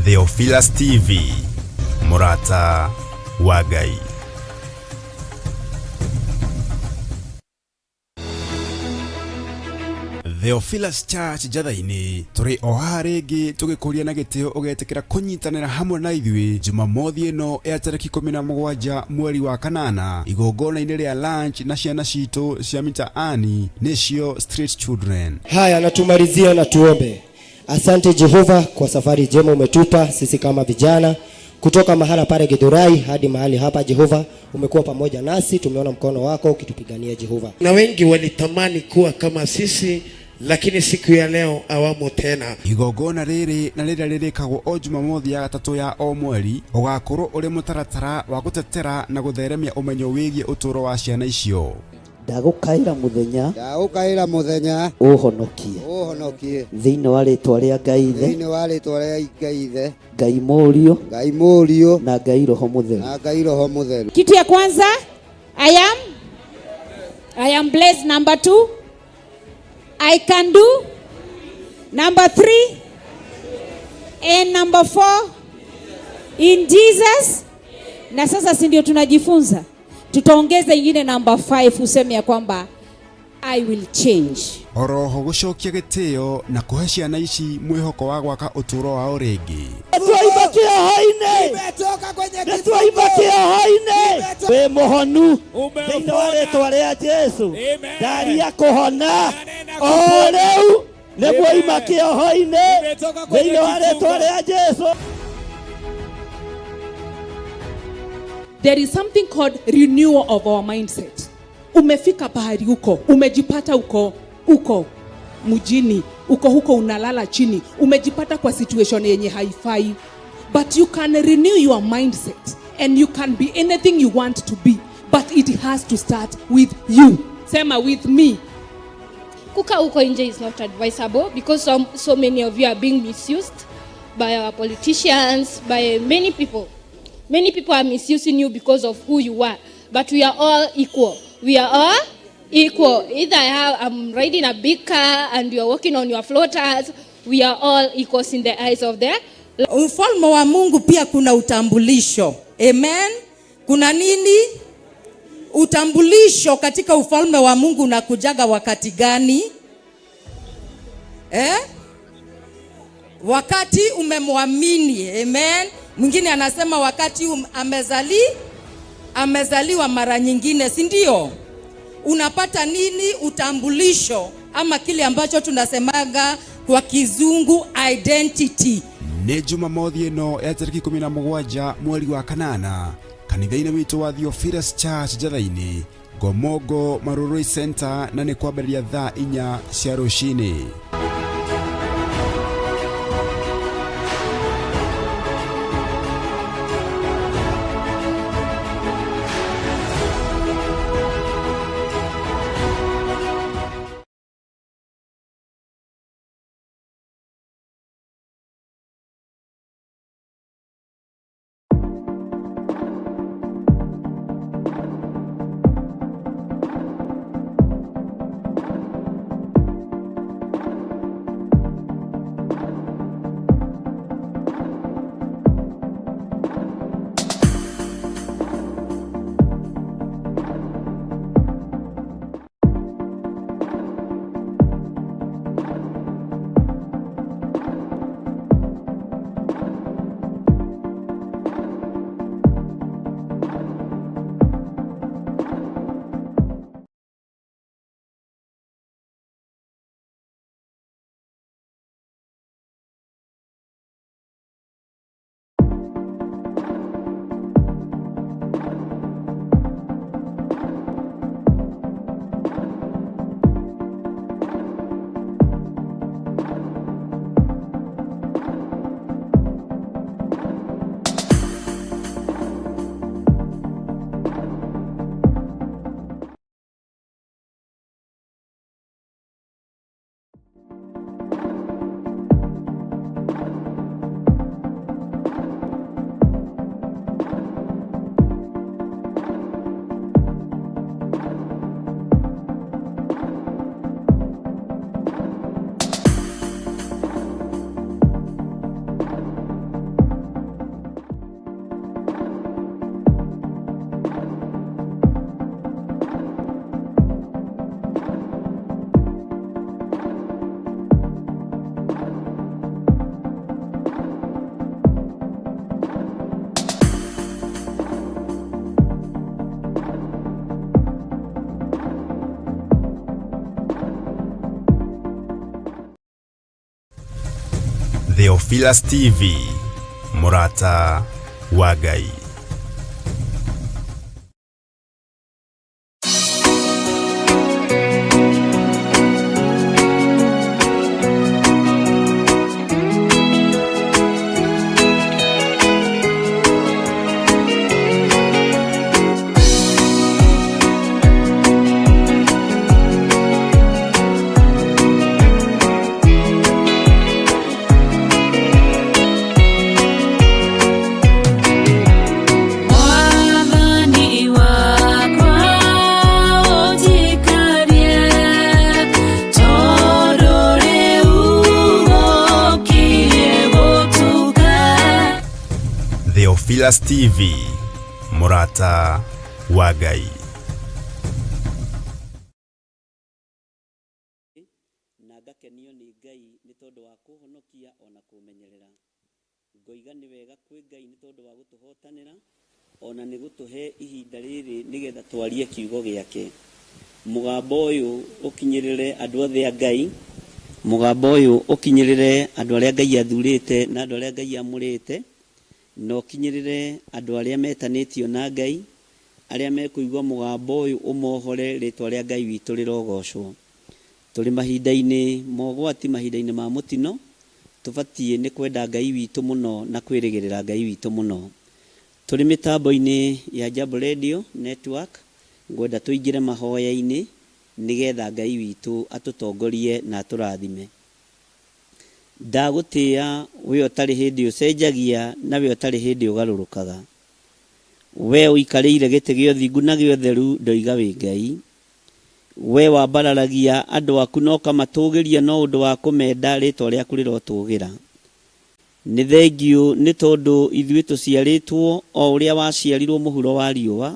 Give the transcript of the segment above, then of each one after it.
Theophilus TV, Murata wa Ngai. Theophilus Church Njatha-inĩ tũrĩ o haha rĩngĩ tũgĩkũria na gĩtĩo ũgetĩkĩra kũnyitanĩra hamwe na ithuĩ Jumamothi ĩno ya tarĩki 17 mweri wa kanana igongona-inĩ rĩa lunch na ciana citũ cia mitaani nĩcio Street Children. Haya, na tumalizie na tuombe. Asante Jehova kwa safari njema umetupa sisi kama vijana kutoka mahala pale Githurai hadi mahali hapa. Jehova, umekuwa pamoja nasi, tumeona mkono wako ukitupigania Jehova. Na wengi walitamani kuwa kama sisi, lakini siku ya leo awamo tena. Igongona rĩrĩ na rĩrĩa rĩrĩkagwo o Jumamothi ya gatatũ ya o mweri ũgakorwo ũrĩ mũtaratara wa gũtetera na gũtheremia ũmenyo wĩgiĩ ũtũũro wa ciana icio. Ndagũkaĩra mũthenya, Ndagũkaĩra mũthenya, ũhonokie, ũhonokie, thĩinĩ wa rĩtwa rĩa Ngai Ithe, thĩinĩ wa rĩtwa rĩa Ngai Ithe, Ngai Mũriũ, Ngai Mũriũ, na Ngai Roho Mũtheru. na Ngai Roho Mũtheru. Kitu ya kwanza, I am blessed. Number two, I can do. Number three, and number four, in Jesus. Na sasa si ndio tunajifunza, tutaongeza ingine number five, useme ya kwamba I will change. Oroho gũcokia gĩtĩo na kũhe ciana ici mwĩhoko wa gwaka ũtũũro wao rĩngĩ. Twaima kĩoho-inĩ, nĩtwaima kĩoho-inĩ, wĩ mũhonu thĩinĩ wa rĩtwa rĩa Jesu. Ndaria kũhona o rĩu, nĩmwaima kĩoho-inĩ thĩinĩ wa rĩtwa rĩa Jesu. There is something called renewal of our mindset. Umefika pahali uko, umejipata uko uko mjini, uko huko unalala chini, umejipata kwa situation yenye haifai. But you can renew your mindset and you can be anything you want to be, but it has to start with you. Sema with me. Kukaa huko nje is not advisable because so many of you are being misused by our politicians, by many people. Many people are misusing you because of who you are. But we are all equal. We are all equal. Either I'm riding a big car and you are walking on your floaters. We are all equals in the eyes of the Ufalme wa Mungu pia kuna utambulisho. Amen. Kuna nini? Utambulisho katika ufalme wa Mungu unakujaga wakati gani? Eh? Wakati umemwamini. Amen. Mwingine anasema wakati amezaliwa mara nyingine, si ndio? Unapata nini? Utambulisho ama kile ambacho tunasemaga kwa kizungu identity. Nĩ Jumamothi ĩno ya tarĩki 17 mweri wa kanana kanitha-inĩ witũ wa Theophilus Church Njatha-inĩ, Ngomongo Marurui Center, na nĩ kwambĩrĩria thaa 4 cia rũcinĩ. Theophilus TV, mũrata wa Ngai. Mwathani wakwa ũnjikarie, tondũ rĩu gũkirie gũtuka. Theophilus TV, mũrata wa Ngai. Na ngakenio nĩ Ngai nĩ tondũ wa kũhonokia ona kũmenyerera. Ngoiga nĩ wega kwĩ Ngai nĩ tondũ wa gũtũhotanĩra ona nĩ gũtũhe ihinda rĩrĩ nĩgetha twarie kiugo gĩake. Mũgambo ũyũ ũkinyĩrĩre andũ othe a Ngai, mũgambo ũyũ ũkinyĩrĩre andũ arĩa Ngai athurĩte na andũ arĩa Ngai amũrĩte, na ũkinyĩrĩre andũ arĩa metanĩtio na Ngai, arĩa mekũigua mũgambo ũyũ ũmohore, rĩtwa rĩa Ngai witũ rĩrogocwo. Tũrĩ mahinda-inĩ ma ũgwati, mahinda-inĩ ma mũtino, tũbatiĩ nĩ kwenda Ngai witũ mũno na kwĩrĩgĩrĩra Ngai witũ mũno. Tũrĩ mĩtambo-inĩ ya Jambo Radio Network, ngwenda tũingĩre mahoya-inĩ nĩgetha Ngai witũ atũtongorie na atũrathime. Ndagũtĩĩa we ũtarĩ hĩndĩ ũcenjagia na we ũtarĩ hĩndĩ ũgarũrũkaga. We ũikarĩire gĩtĩ gĩa ũthingu na gĩa ũtheru, ndoiga wĩ Ngai. We wambararagia andũ aku na ũkamatũũgĩria no ũndũ wa kũmenda, rĩĩtwa rĩaku rĩrotũũgĩra. Nĩ thengiũ nĩ tondũ ithuĩ tũciarĩtwo o ũrĩa waciarirwo mũhuro wa riũa,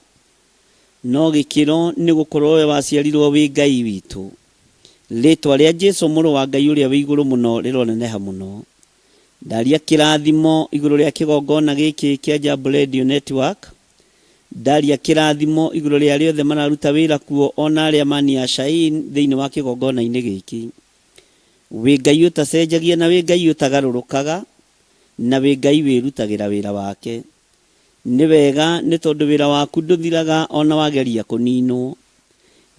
no gĩkĩro nĩ gũkorwo we waciarirwo wĩ Ngai witũ. Rĩĩtwa rĩa Jesu Mũrũ wa Ngai ũrĩa wĩ igũrũ mũno rĩroneneha mũno. Ndaria kĩrathimo igũrũ rĩa kĩgongona gĩkĩ kĩa Jambo Radio Network. Ndaria kĩrathimo igũrũ rĩa arĩa othe mararuta wĩra kuo o na arĩa mania Shain thĩinĩ wa kĩgongona-inĩ gĩkĩ. Wĩ Ngai ũtacenjagia na wĩ Ngai ũtagarũrũkaga, na wĩ Ngai wĩrutagĩra wĩra wake. Nĩ wega nĩ tondũ wĩra waku ndũthiraga o na wageria kũninwo.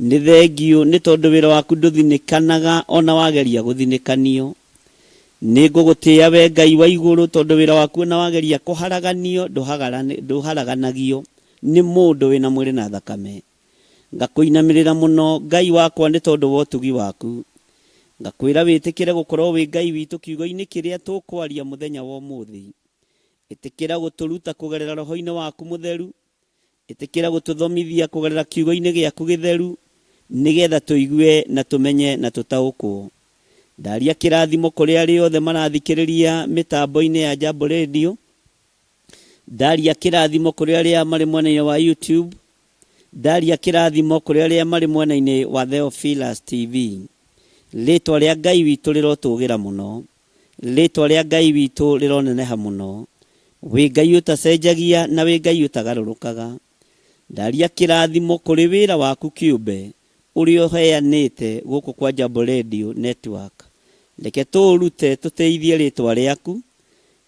Nĩ thengiũ nĩ tondũ wĩra waku ndũthinĩkanaga o na wageria gũthinĩkanio. Nĩ ngũgũtĩĩa we Ngai wa igũrũ tondũ wĩra waku o na wageria kũharaganio ndũharaganagio nĩ mũndũ wĩna mwĩrĩ na thakame. Ngakũinamĩrĩra mũno Ngai wakwa nĩ tondũ wa ũtugi waku. Ngakwĩra wĩtĩkĩre gũkorwo wĩ Ngai witũ kiugo-inĩ kĩrĩa tũkwaria mũthenya wa ũmũthĩ. Ĩtĩkĩra gũtũruta kũgerera roho-inĩ waku mũtheru. Ĩtĩkĩra gũtũthomithia kũgerera kiugo-inĩ gĩaku gĩtheru nĩgetha tũigue na tũmenye na tũtaũkwo. Ndaria kĩrathimo kũrĩ arĩa othe marathikĩrĩria mĩtambo-inĩ ya Jambo Radio. Ndaria kĩrathimo kũrĩ arĩa marĩ mwena-inĩ wa YouTube. Ndaria kĩrathimo kũrĩ arĩa marĩ mwena-inĩ wa Theophilus TV. Rĩtwa rĩa Ngai witũ rĩrotũgĩra mũno. Rĩtwa rĩa Ngai witũ rĩroneneha mũno. Wĩ Ngai ũtacenjagia na wĩ Ngai ũtagarũrũkaga. Ndaria kĩrathimo kũrĩ wĩra waku kĩũmbe ũrĩa ũheanĩte gũkũ kwa Jambo Radio Network. Reke tũũrute tũtĩithie rĩtwa rĩaku,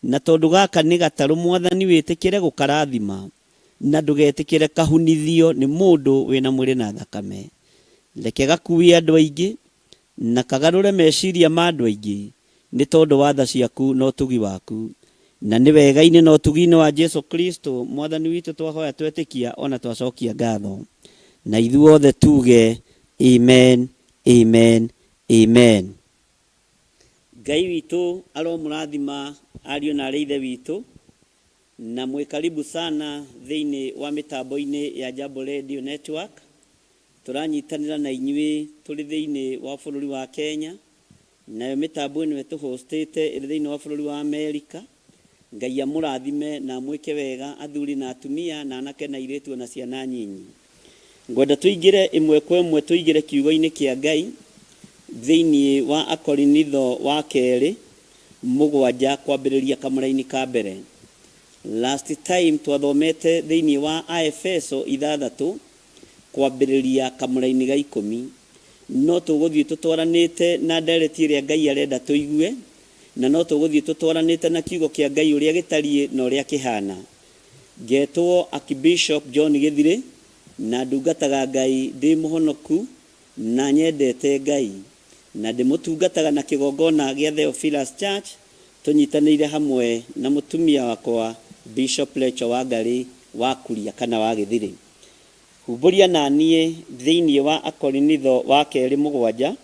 na tondũ gaka nĩ gatarũ Mwathani wĩtĩkĩre gũkarathima na ndũgetĩkĩre kahunithio nĩ mũndũ wĩna mwĩrĩ na thakame. Reke gakuie andũ aingĩ na kagarũre meciria ma andũ aingĩ nĩ tondũ wa tha ciaku na ũtugi waku. Na nĩ wega-inĩ na ũtugi-inĩ wa Jesu Kristo Mwathani witũ twahoya twetĩkia o na twacokia ngatho. Na ithuothe tuge Amen, Amen, Amen. Ngai witũ aromũrathima ariũ na arĩ ithe witũ, na mwĩ karibu sana thĩinĩ wa mĩtambo-inĩ ya Jambo Radio Network. Tũranyitanĩra na inyuĩ tũrĩ thĩinĩ wa bũrũri wa Kenya, nayo mĩtambo ĩno ĩtũhostĩte ĩrĩ thĩinĩ wa bũrũri wa Amerika. Ngai amũrathime na amwĩke wega athuri na atumia na anake na airĩtu ona ciana nyinyi. Ngwenda tũingĩre ĩmwe kwa ĩmwe tũingĩre kiugo-inĩ kĩa Ngai thĩinĩ wa Akorinitho wa kerĩ mũgwanja kwambĩrĩria kamũraini ka mbere. Last time twathomete thĩinĩ wa Aefeso ithathatũ kwambĩrĩria kamũraini ga ikũmi. No tũgũthiĩ tũtwaranĩte na ndereti ĩrĩa Ngai arenda tũigue. Na no tũgũthiĩ tũtwaranĩte na kiugo kĩa Ngai ũrĩa gĩtariĩ na ũrĩa kĩhana. Ngetwo Archbishop John Gĩthirĩ na ndungataga Ngai ndĩ mũhonoku na nyendete Ngai na ndĩmũtungataga na kĩgongona gĩa Theophilus Church tũnyitanĩire hamwe na mũtumia wakwa Bishop Rachel Wangarĩ wa Kuria kana wa Gĩthirĩ. Humbũria na niĩ thĩinĩ wa Akorinitho wa kerĩ mũgwanja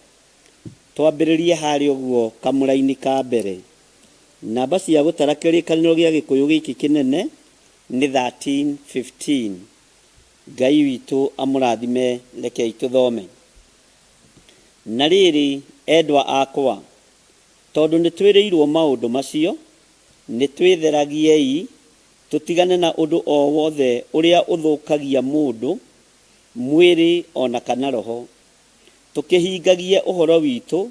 Twambĩrĩrie harĩa ũguo kamũraini ka mbere. Namba cia gũtara kĩrĩkanĩro gĩa Gĩkũyũ gĩkĩ kĩnene nĩ 1315. Ngai witũ amũrathime rekei tũthome. Na rĩrĩ, endwa akwa, tondũ nĩtwĩrĩirwo maũndũ macio, nĩtwĩtheragiei tũtigane na ũndũ o wothe ũrĩa ũthũkagia mũndũ, mwĩrĩ o na kana roho, tũkĩhingagie ũhoro witũ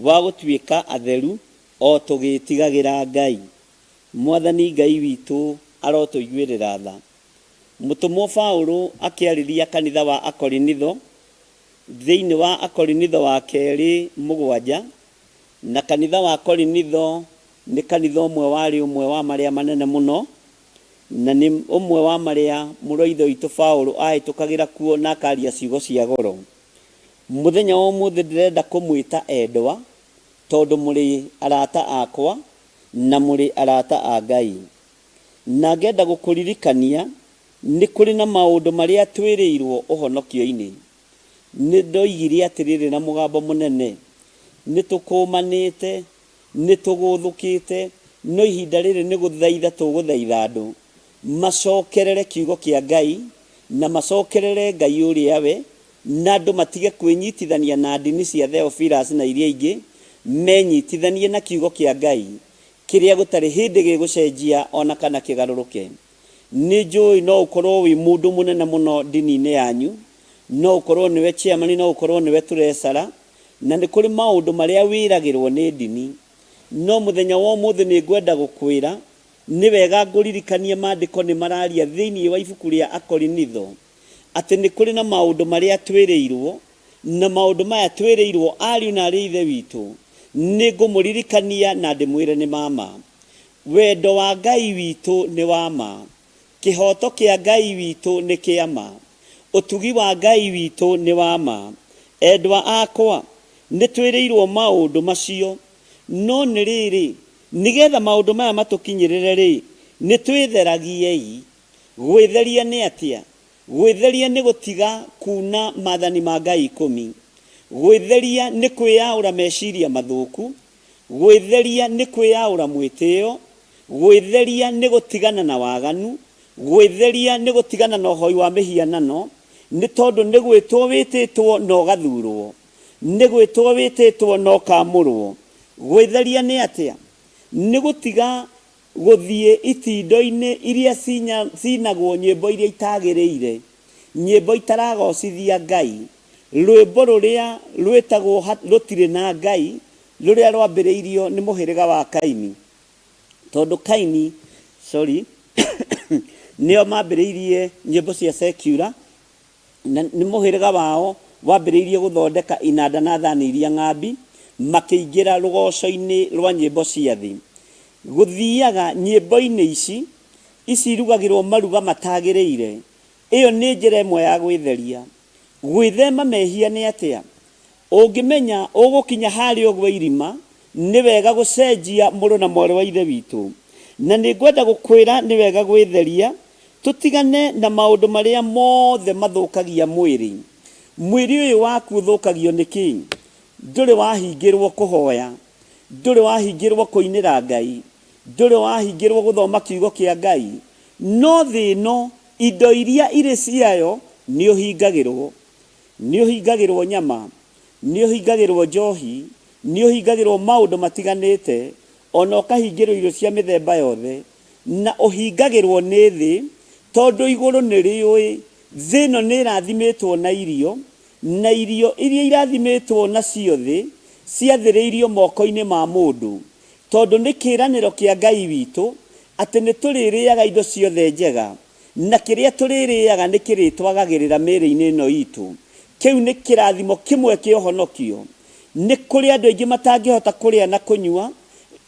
wa gũtuĩka atheru o tũgĩĩtigagĩra Ngai. Mwathani Ngai witũ arotũiguĩrĩra tha. Mũtũmwo Paũlũ akĩarĩria kanitha wa Akorinitho, thĩinĩ wa Akorinitho wa kerĩ mũgwanja, na kanitha wa Korinitho nĩ kanitha ũmwe warĩ ũmwe wa marĩa manene mũno, na nĩ ũmwe wa marĩa mũrũ wa Ithe witũ Paũlũ ahĩtũkagĩra kuo na akaria ciugo cia goro. Mũthenya wa ũmũthĩ ndĩrenda kũmwĩta endwa, tondũ mũrĩ arata akwa na mũrĩ arata a Ngai. Na ngenda gũkũririkania nĩ kũrĩ na maũndũ marĩa twĩrĩirwo ũhonokio-inĩ. Nĩ ndoigire atĩrĩrĩ na mũgambo mũnene, nĩ tũkũmanĩte, nĩ tũgũthũkĩte, no ihinda rĩrĩ nĩ gũthaitha tũgũthaitha andũ macokerere kiugo kĩa Ngai na macokerere Ngai ũrĩa we, na andũ matige kwĩnyitithania na ndini cia Theophilus na iria ingĩ, menyitithanie na kiugo kĩa Ngai kĩrĩa gũtarĩ hĩndĩ gĩgũcenjia ona kana kĩgarũrũke. Nĩ njũĩ no ũkorwo wĩ mũndũ mũnene mũno ndini-inĩ yanyu, no ũkorwo nĩwe chairman, no ũkorwo nĩwe treasurer, na nĩ kũrĩ maũndũ marĩa wĩragĩrwo nĩ ndini. No mũthenya wa ũmũthĩ nĩ ngwenda gũkwĩra Nĩ wega ngũririkanie Maandĩko nĩ mararia thĩinĩ wa ibuku rĩa Akorinitho atĩ nĩ kũrĩ na maũndũ marĩa twĩrĩirwo, na maũndũ maya twĩrĩirwo, ariũ na aarĩ a Ithe witũ, nĩ ngũmũririkania na ndĩmwĩre nĩ ma ma. Wendo wa Ngai witũ nĩ wa ma. Kĩhooto kĩa Ngai witũ nĩ kĩa ma. Ũtugi wa Ngai witũ nĩ wa ma. Endwa akwa, nĩ twĩrĩirwo maũndũ macio, no nĩ rĩrĩ, Nĩ getha maũndũ maya matũkinyĩrĩre-rĩ, nĩtwĩtheragiei. Gwĩtheria nĩ atĩa? Gwĩtheria nĩ gũtiga kuuna maathani ma Ngai ikũmi. Gwĩtheria nĩ kwĩyaũra meciria mathũku. Gwĩtheria nĩ kwĩyaũra mwĩtĩo. Gwĩtheria nĩ gũtigana na waganu. Gwĩtheria nĩ gũtigana na ũhoi wa mĩhianano, nĩ tondũ nĩ gwĩtwo wĩtĩtwo na ũgathurwo. Nĩ gwĩtwo wĩtĩtwo na ũkaamũrwo. Gwĩtheria nĩ atĩa? Nĩ gũtiga gũthiĩ itindo-inĩ iria cinagwo nyĩmbo iria itagĩrĩire, nyĩmbo itaragocithia Ngai, rwĩmbo rũrĩa rwĩtagwo Rũtirĩ na Ngai, rũrĩa rwambĩrĩirio nĩ mũhĩrĩga wa Kaini. Tondũ Kaini, sorry, nĩo mambĩrĩirie nyĩmbo cia secular, Na nĩ mũhĩrĩga wao wambĩrĩirie gũthondeka inanda na thani iria ng'ambi, makĩingĩra rũgooco-inĩ rwa nyĩmbo cia thĩ. Gũthiaga nyĩmbo-inĩ ici, ici irugagĩrwo maruga matagĩrĩire, ĩyo nĩ njĩra ĩmwe ya gwĩtheria. Gwĩthema mehia nĩ atĩa? Ũngĩmenya ũgũkinya harĩa ũgwe irima, nĩ wega gũcenjia mũrũ na mwarĩ wa Ithe witũ. Na nĩ ngwenda gũkwĩra nĩ wega gwĩtheria, tũtigane na maũndũ marĩa mothe mathũkagia mwĩrĩ. Mwĩrĩ ũyũ waku ũthũkagio nĩ kĩ? Ndũrĩ wahingĩrwo kũhoya, ndũrĩ wahingĩrwo kũinĩra Ngai, ndũrĩ wahingĩrwo gũthoma kiugo kĩa Ngai, no thĩ ĩno indo iria irĩ ciayo nĩ ũhingagĩrwo. Nĩ ũhingagĩrwo nyama, nĩ ũhingagĩrwo njohi, nĩ ũhingagĩrwo maũndũ matiganĩte, o na ũkahingĩrwo irio cia mĩthemba yothe. Na ũhingagĩrwo nĩ thĩ, tondũ igũrũ nĩ rĩũĩ thĩ ĩno nĩ ĩrathimĩtwo na irio, na irio iria irathimĩtwo nacio thĩ ciathĩrĩirio moko-inĩ ma mũndũ, tondũ nĩ kĩĩranĩro kĩa Ngai witũ atĩ nĩ tũrĩrĩaga indo ciothe njega. Na kĩrĩa tũrĩrĩaga nĩ kĩrĩtwagagĩrĩra mĩĩrĩ-inĩ ĩno itũ. Kĩu nĩ kĩrathimo kĩmwe kĩa ũhonokio. Nĩ kũrĩ andũ aingĩ matangĩhota kũrĩa na kũnyua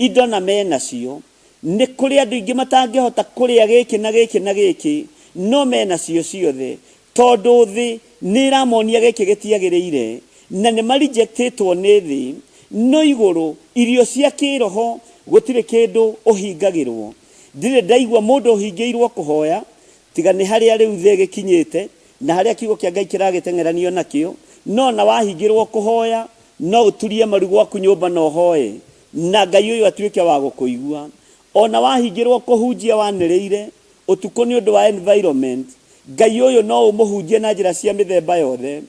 Indo na menacio. Nĩ kũrĩ andũ aingĩ matangĩhota kũrĩa gĩkĩ na gĩkĩ na gĩkĩ, no menacio ciothe, tondũ thĩ nĩ ĩramonia gĩkĩ gĩtiagĩrĩire, na nĩ marejectĩtwo nĩ thĩ. No igũrũ, irio cia kĩroho gũtirĩ kĩndũ ũhingagĩrwo. Ndirĩ ndaigua mũndũ ũhingĩirwo kũhoya, tiga nĩ harĩa rĩu thĩ ĩgĩkinyĩte, na harĩa kiugo kĩa Ngai kĩragĩteng'eranio nakĩo. No ona wahingĩrwo kũhoya, no ũturie maru gwaku nyũmba na ũhoe, na Ngai ũyũ atuĩke wa gũkũigua. Ona wahingĩrwo kũhunjia wanĩrĩire ũtukũ nĩ ũndũ wa environment, Ngai ũyũ no ũmũhunjie na njĩra cia mĩthemba yothe.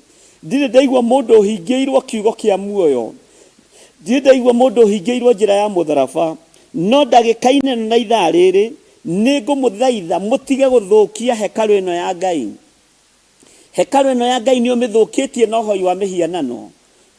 Ndirĩ ndaigua mũndũ ũhingĩirwo kiugo kĩa muoyo. Ndirĩ ndaigua mũndũ ũhingĩirwo njĩra ya mũtharaba. No ndagĩka-inĩ ĩno na ithaa rĩrĩ, nĩ ngũmũthaitha mũtige gũthũkia hekarũ ĩno ya Ngai. Hekarũ ĩno ya Ngai nĩ ũmĩthũkĩtie na ũhoi wa mĩhianano,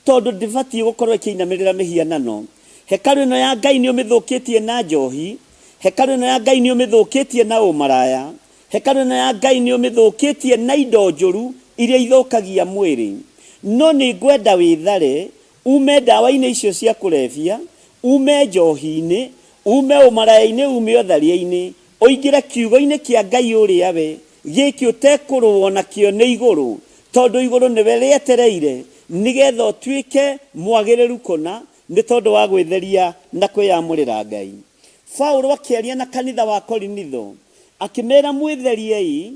tondũ ndĩbatiĩ gũkorwo ĩkĩinamĩrĩra mĩhianano. Hekarũ ĩno ya Ngai nĩ ũmĩthũkĩtie na njohi. Hekarũ ĩno ya Ngai nĩ ũmĩthũkĩtie na ũmaraya. Hekarũ ĩno ya Ngai nĩ ũmĩthũkĩtie na indo njũru iria ithũkagia mwĩrĩ. No nĩ ngwenda wĩthare, ume ndawa-inĩ icio cia kũrebia, ume njohi-inĩ, ume ũmaraya-inĩ, ume ũtharia-inĩ, ũingĩre kiugo-inĩ kĩa Ngai ũrĩa we gĩkĩ ũtekũrũo nakĩo nĩ igũrũ, tondũ igũrũ nĩwe rĩetereire, nĩgetha ũtuĩke mwagĩrĩru kũna nĩ tondũ wa gwĩtheria na kwĩyamũrĩra Ngai. Paulo akĩaria na kanitha wa Korinitho, akĩmera mwĩtheriei,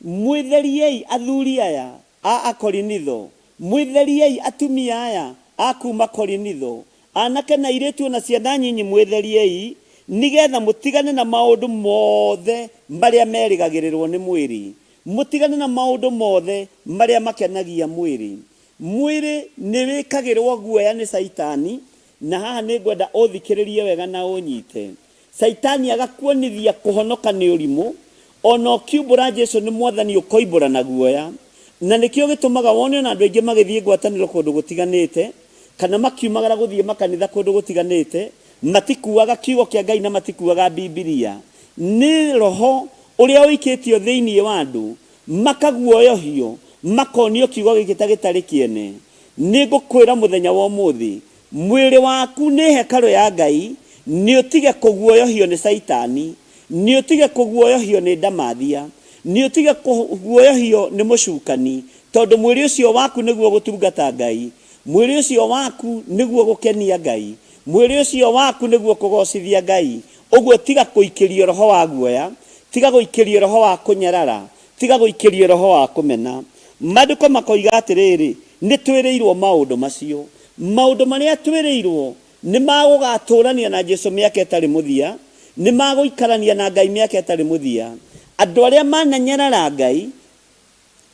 mwĩtheriei athuri aya a Akorinitho, mwĩtheriei atumia aya a kuma Korinitho, anake na airĩtu ona ciana nyinyi mwĩtheriei, nĩgetha mũtigane na maũndũ mothe marĩa merĩgagĩrĩrwo nĩ mwĩrĩ, mũtigane na maũndũ mothe marĩa makenagia mwĩrĩ. Mwĩrĩ nĩ wĩkagĩrwo guoya nĩ Caitani, na haha nĩ ngwenda ũthikĩrĩrie wega na ũnyite. Caitani agakuonithia kũhonoka nĩ ũrimũ, ona ũkiumbũra Jesu nĩ mwathani ũkoimbũra na guoya. Na nĩkĩo gĩtũmaga wone ona andũ aingĩ magĩthiĩ ngwatanĩro kũndũ gũtiganĩte, kana makiumagara gũthiĩ makanitha kũndũ gũtiganĩte, matikuaga kiugo kĩa Ngai na matikuaga Bibilia. Nĩ roho ũrĩa ũikĩtio thĩinĩ wa andũ, makaguoyohio, makonio kiugo gĩkĩ ta gĩtarĩ kĩene. Nĩ ngũkwĩra mũthenya wa ũmũthĩ, mwĩrĩ waku nĩ hekarũ ya Ngai, nĩ ũtige kũguoyohio nĩ Caitani, nĩ ũtige kũguoyohio nĩ ndamathia, nĩ ũtige kũguoyohio nĩ mũcukani, tondũ mwĩrĩ ũcio waku nĩguo gũtungata Ngai, mwĩrĩ ũcio waku nĩguo gũkenia Ngai, mwĩrĩ ũcio waku nĩguo kũgocithia Ngai. Ũguo tiga kũikĩrio roho wa guoya, tiga gũikĩrio roho wa kũnyarara, tiga gũikĩrio roho wa kũmena. Maandĩko makoiga atĩrĩrĩ, nĩ twĩrĩirwo maũndũ macio. Maũndũ marĩa twĩrĩirwo nĩ ma gũgatũrania na Jesu mĩaka ĩtarĩ mũthia, nĩ ma gũikarania na Ngai mĩaka ĩtarĩ mũthia. Andũ arĩa mananyarara Ngai,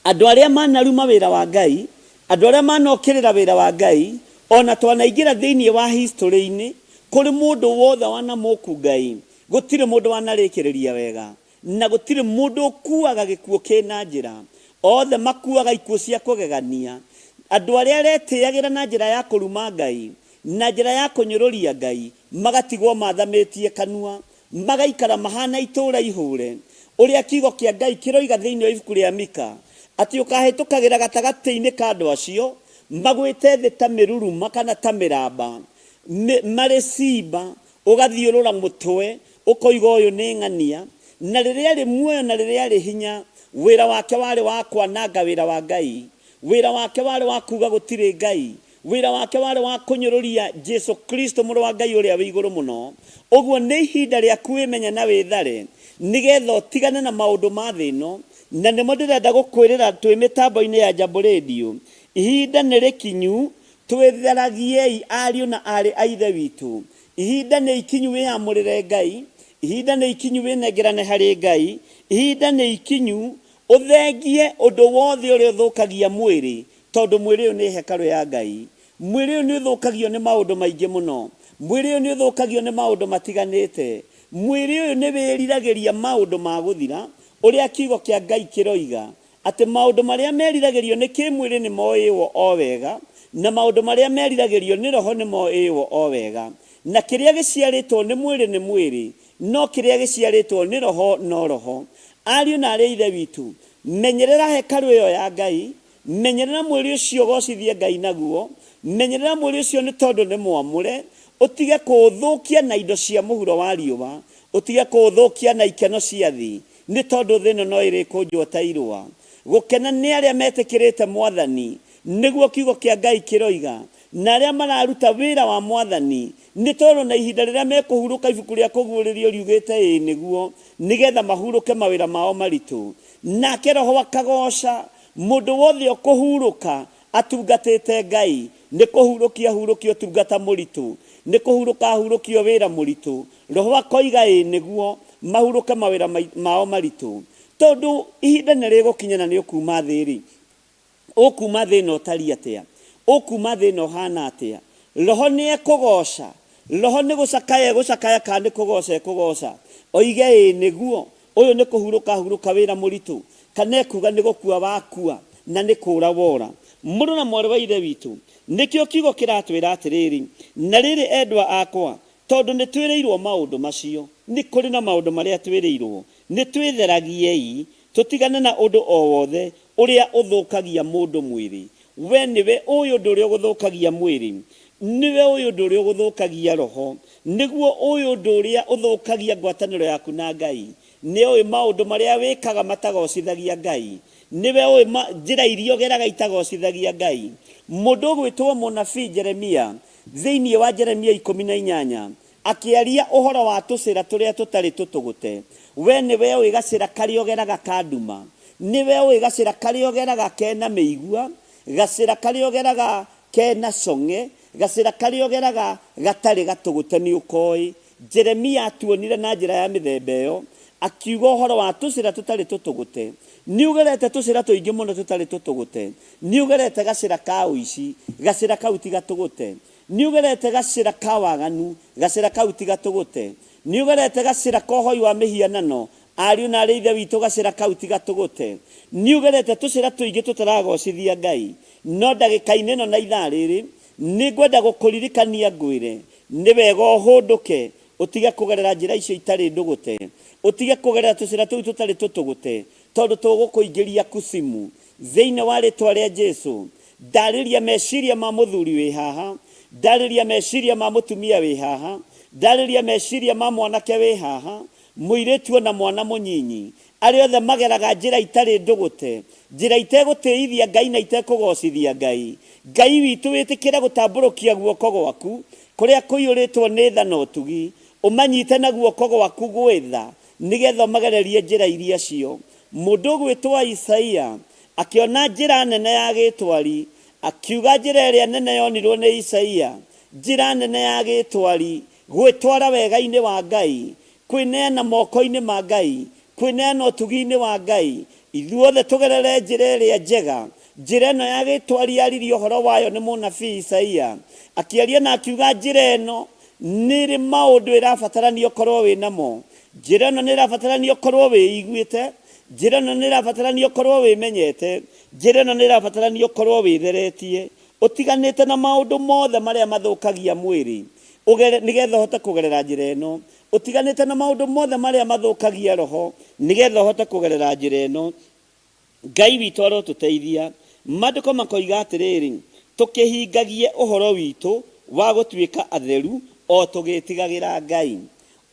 andũ arĩa manaruma wĩra wa Ngai, andũ arĩa manokĩrĩra wĩra wa Ngai, ona twanaingĩra thĩinĩ wa history-inĩ, kũrĩ mũndũ wothe wanamũku Ngai, gũtirĩ mũndũ wanarĩkĩrĩria wega, na gũtirĩ mũndũ ũkuaga gĩkuũ kĩna njĩra. Othe makuaga ikuũ cia kũgegania. Andũ arĩa aretĩagĩra na njĩra ya kũruma Ngai, na njĩra ya kũnyũrũria Ngai, magatigwo mathamĩtie kanua, magaikara mahana itũũra ihũre. Ũrĩa kiugo kĩa Ngai kĩroiga thĩinĩ wa ibuku rĩa Mika, atĩ ũkahĩtũkagĩra gatagatĩ-inĩ ka andũ acio, magwĩte thĩ ta mĩruruma kana ta mĩramba, marĩ ciimba, ũgathiũrũra mũtwe, ũkoiga ũyũ nĩ ng'ania. Na rĩrĩa arĩ muoyo na rĩrĩa arĩ hinya, wĩra wake warĩ wa kwananga wĩra wa Ngai. Wĩra wake warĩ wa kuga gũtirĩ Ngai. Wĩra wake warĩ wa kũnyũrũria Jesu Kristo mũrũ wa Ngai ũrĩa wĩ igũrũ mũno. Ũguo nĩ ihinda rĩaku wĩmenye na wĩthare, nĩgetha ũtigane na maũndũ ma thĩ ĩno. Na nĩmo ndĩrenda gũkwĩrĩra twĩ mĩtambo-inĩ ya Jambo Radio. Ihinda nĩ rĩkinyu twĩtheragiei ariũ na aarĩ a Ithe witũ. Ihinda nĩ ikinyu wĩyamũrĩre Ngai. Ihinda nĩ ikinyu wĩnengerane harĩ Ngai. Ihinda nĩ ikinyu ũthengie ũndũ wothe ũrĩa ũthũkagia mwĩrĩ, tondũ mwĩrĩ ũyũ nĩ hekarũ ya Ngai. Mwĩrĩ ũyũ nĩ ũthũkagio nĩ maũndũ maingĩ mũno. Mwĩrĩ ũyũ nĩ ũthũkagio nĩ maũndũ matiganĩte. Mwĩrĩ ũyũ nĩ wĩriragĩria maũndũ ma gũthira, ũrĩa kiugo kĩa Ngai kĩroiga, atĩ maũndũ marĩa meriragĩrio nĩ kĩmwĩrĩ nĩ moĩwo o wega, na maũndũ marĩa meriragĩrio nĩ roho nĩ moĩwo o wega. Na kĩrĩa gĩciarĩtwo nĩ mwĩrĩ nĩ mwĩrĩ, no kĩrĩa gĩciarĩtwo nĩ roho no roho. Ariũ na aarĩ a Ithe witũ, menyerera hekarũ ĩyo ya Ngai, menyerera mwĩrĩ ũcio ũgocithie Ngai naguo, menyerera mwĩrĩ ũcio nĩ tondũ nĩ mwamũre. Ũtige kũũthũkia na indo cia mũhuro wa riũa, ũtige kũũthũkia na ikeno cia thĩ, nĩ tondũ thĩ ĩno no ĩrĩkũnjwo ta irũa. Gũkena nĩ arĩa metĩkĩrĩte Mwathani, nĩguo kiugo kĩa Ngai kĩroiga, na arĩa mararuta wĩra wa Mwathani, nĩ tondũ na ihinda rĩrĩa mekũhurũka ibuku rĩa Kũguũrĩrio riugĩte ĩĩ nĩguo, nĩgetha mahurũke mawĩra mao maritũ. Nake Roho akagooca mũndũ wothe ũkũhurũka atungatĩte Ngai, nĩ kũhurũkia ahurũkia ũtungata mũritũ, nĩ kũhurũka ahurũkia wĩra mũritũ. Roho akoiga ĩĩ nĩguo, mahurũke mawĩra mao maritũ. Tondũ ihinda nĩ rĩgũkinya na nĩ ũkuuma thĩ-rĩ, ũkuuma thĩ ĩno ũtariĩ atĩa? Ũkuuma thĩ ĩno ũhana atĩa? Roho nĩ ekũgooca? Roho nĩ gũcakaya egũcakaya kana nĩ kũgooca ekũgooca? Oige ĩĩ nĩguo, ũyũ nĩ kũhurũka ahurũka wĩra mũritũ, kana ekuga nĩ gũkua wakua na nĩ kũũra wora. Mũrũ na mwarĩ wa Ithe witũ, nĩkĩo kiugo kĩratwĩra atĩrĩrĩ, Na rĩrĩ endwa akwa, tondũ nĩ twĩrĩirwo maũndũ macio, nĩ kũrĩ na maũndũ marĩa twĩrĩirwo, nĩ twĩtheragiei tũtigane na ũndũ o wothe ũrĩa ũthũkagia mũndũ mwĩrĩ. We nĩwe ũĩ ũndũ ũrĩa ũgũthũkagia mwĩrĩ, nĩwe ũĩ ũndũ ũrĩa ũgũthũkagia roho, nĩguo ũĩ ũndũ ũrĩa ũthũkagia ngwatanĩro yaku na Ngai. Nĩ ũĩ maũndũ marĩa wĩkaga matagocithagia Ngai. Nĩwe ũĩ njĩra iria ũgeraga itagocithagia Ngai. Mũndũ ũgwĩtwo mũnabii Jeremia, thĩinĩ wa Jeremia 18, Akĩaria ũhoro wa tũcĩra tũrĩa tũtarĩ tũtũgũte, Wee nĩwe ũĩ gacĩra karĩa ũgeraga ka nduma, nĩwe ũĩ gacĩra karĩa ũgeraga ke na mĩigua, gacĩra karĩa ũgeraga ke na cong'e, gacĩra karĩa ũgeraga gatarĩ gatũgũte nĩũkoĩ. Jeremia atuonire na njĩra ya mĩthemba ĩyo, akiuga ũhoro wa tũcĩra tũtarĩ tũtũgũte. Nĩũgerete tũcĩra tũingĩ mũno tũtarĩ tũtũgũte. Nĩũgerete gacĩra ka ũici, gacĩra kau ti gatũgũte. Nĩũgerete gacĩra ka waganu, gacĩra kau ti gatũgũte. Nĩũgerete gacĩra ka ũhoi wa mĩhianano, ariũ na aarĩ a Ithe witũ, gacĩra kau ti gatũgũte. Nĩũgerete tũcĩra tũingĩ tũtaragocithia Ngai. No ndagĩka-inĩ ĩno na ithaa rĩrĩ, nĩngwenda gũkũririkania ngwĩre, nĩ wega ũhũndũke, ũtige kũgerera njĩra icio itarĩ ndũgũte, ũtige kũgerera tũcĩra tũu tũtarĩ tũtũgũte, tondũ tũgũkũingĩria kusimu. Thĩinĩ wa rĩtwa rĩa Jesu, ndarĩria meciria ma mũthuri wĩ haha, ndarĩria meciria ma mũtumia wĩ haha, ndarĩria meciria ma mwanake wĩ haha, mũirĩtu ona mwana mũnyinyi, arĩa othe mageraga njĩra itarĩ ndũgũte, njĩra itegũtĩithia Ngai na itekũgocithia Ngai. Ngai witũ wĩtĩkĩre gũtambũrũkia guoko gwaku kũrĩa kũiyũrĩtwo nĩ tha na ũtugi, ũmanyite na guoko gwaku gwĩ tha, nĩgetha ũmagererie njĩra iria cio. Mũndũ ũgwĩtwo Isaia akĩona njĩra nene ya gĩtwari, akiuga njĩra ĩrĩa nene yonirwo nĩ Isaia, njĩra nene ya gĩtwari, gwĩtwara wega-inĩ wa Ngai, kwĩneana moko-inĩ ma Ngai, kwĩneana ũtugi-inĩ wa Ngai, ithuothe tũgerere njĩra ĩrĩa njega. Njĩra ĩno ya gĩtwari yaririe ũhoro wayo nĩ mũnabii Isaia, akĩaria na akiuga njĩra ĩno nĩ ĩrĩ maũndũ ĩrabatarania ũkorwo wĩ namo. Njĩra ĩno nĩ ĩrabatarania ũkorwo wĩiguĩte, njĩra ĩno nĩ ĩrabatarania ũkorwo wĩmenyete, njĩra ĩno nĩ ĩrabatarania ũkorwo wĩtheretie, ũtiganĩte na maũndũ mothe marĩa mathũkagia mwĩrĩ, ũgere, nĩgetha ũhote kũgerera njĩra ĩno, ũtiganĩte na maũndũ mothe marĩa mathũkagia roho, nĩgetha ũhote kũgerera njĩra ĩno. Ngai witũ arotũteithia. Maandĩko makoiga atĩrĩrĩ, Tũkĩhingagie ũhoro witũ wa gũtuĩka atheru o tũgĩĩtigagĩra Ngai.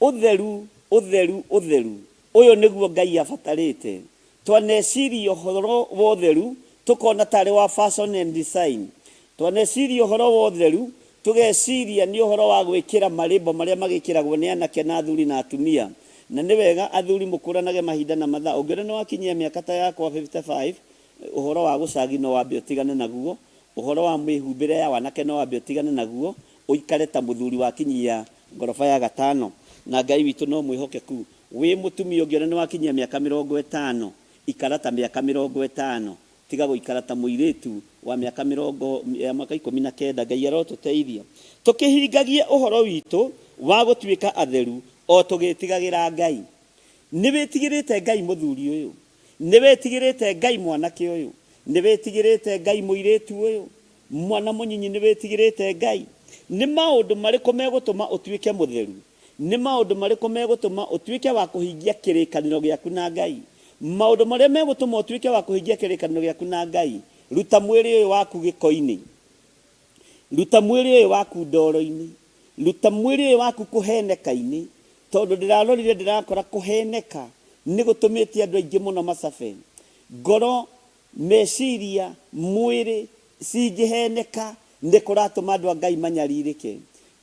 Ũtheru, ũtheru, ũtheru, ũyũ nĩguo Ngai abatarĩte. Twaneciria ũhoro wa ũtheru tũkona tarĩ wa fashion and design. Twaneciria ũhoro wa ũtheru Tũgeciria nĩ ũhoro wa gwĩkĩra marĩmbo marĩa magĩkĩragwo nĩ anake na athuri na atumia. Na nĩ wega athuri mũkũranage mahinda na mathaa. Ũngĩona nĩ wakinyia mĩaka ta yakwa 55, ũhoro wa gũcagi no wambe ũtigane naguo, ũhoro wa mĩhumbĩre ya wanake no wambe ũtigane naguo, ũikare ta mũthuri wakinyia ngoroba ya gatano. Na Ngai witũ no mwĩhokeku. Wĩ mũtumia ũngĩona nĩ wakinyia mĩaka 50, ikara ta mĩaka 50. Tiga gũikara ta mũirĩtu wa mĩaka mĩrongo ya mwaka 19. Ngai arotũteithia tũkĩhingagie ũhoro witũ wa gũtuĩka atheru o tũgĩtigagĩra Ngai. Nĩ wĩtigĩrĩte Ngai mũthuri ũyũ? Nĩ wĩtigĩrĩte Ngai mwanake ũyũ? Nĩ wĩtigĩrĩte Ngai mũirĩtu ũyũ? Mwana mũnyinyi nĩ wĩtigĩrĩte Ngai? Nĩ maũndũ marĩkũ megũtũma ũtuĩke mũtheru? Nĩ maũndũ marĩkũ megũtũma ũtuĩke wa kũhingia kĩrĩkanĩro gĩaku na Ngai? Maũndũ marĩa megũtũma ũtuĩke wa kũhingia kĩrĩkanĩro gĩaku na Ngai, Ruta mwĩrĩ ũyũ waku gĩko-inĩ. Ruta mwĩrĩ ũyũ waku ndoro-inĩ. Ruta mwĩrĩ ũyũ waku kũheneka-inĩ, tondũ ndĩrarorire ndĩrakora kũheneka nĩ gũtũmĩte andũ aingĩ mũno macabe. Ngoro, meciria, mwĩrĩ cingĩheneka nĩ kũratũma andũ a Ngai manyarirĩke.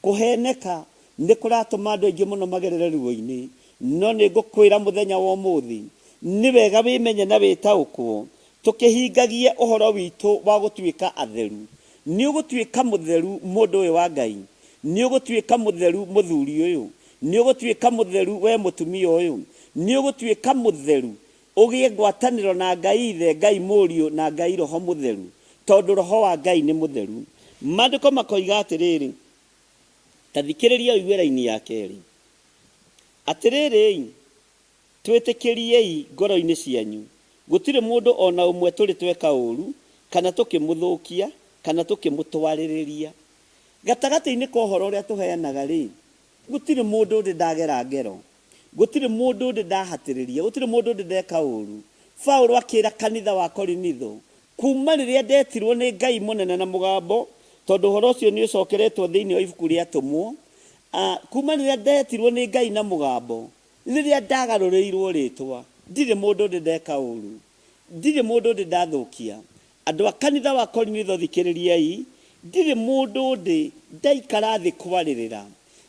Kũheneka nĩ kũratũma andũ aingĩ mũno magerere ruo-inĩ. No nĩ ngũkwĩra mũthenya wa ũmũthĩ, nĩ wega wĩmenye na wĩtaũkwo, tũkĩhingagie ũhoro witũ wa gũtuĩka atheru. Nĩ ũgũtuĩka mũtheru mũndũ ũyũ wa Ngai? Nĩ ũgũtuĩka mũtheru mũthuri ũyũ? Nĩ ũgũtuĩka mũtheru we mũtumia ũyũ? Nĩ ũgũtuĩka mũtheru ũgĩe ngwatanĩro na Ngai Ithe, Ngai Mũriũ na Ngai Roho Mũtheru, tondũ Roho wa Ngai nĩ mũtheru. Maandĩko makoiga atĩrĩrĩ, ta thikĩrĩria ũigue raini ya kerĩ, Atĩrĩrĩi, Twĩtĩkĩriei ngoro-inĩ cianyu, gũtirĩ mũndũ o na ũmwe tũrĩ tweka ũũru, kana tũkĩmũthũkia, kana tũkĩmũtwarĩrĩria. Gatagatĩ-inĩ ka ũhoro ũrĩa tũheanaga-rĩ, gũtirĩ mũndũ ndĩ ndagera ngero, gũtirĩ mũndũ ndĩ ndahatĩrĩria, gũtirĩ mũndũ ndĩ ndeka ũũru. Paulo akĩra kanitha wa Korinitho, Kuuma rĩrĩa ndetirwo nĩ Ngai mũnene na mũgambo, tondũ ũhoro ũcio nĩ ũcokeretwo thĩinĩ wa ibuku rĩa Atũmwo, kuuma rĩrĩa ndetirwo nĩ Ngai na mũgambo, Rĩrĩa ndagarũrĩirwo rĩĩtwa, ndirĩ mũndũ ndĩ ndeka ũũru, ndirĩ mũndũ ndĩ ndathũkia. Andũ a kanitha wa Korinitho thikĩrĩriai, ndirĩ mũndũ ndĩ ndaikara thĩ kwarĩrĩra.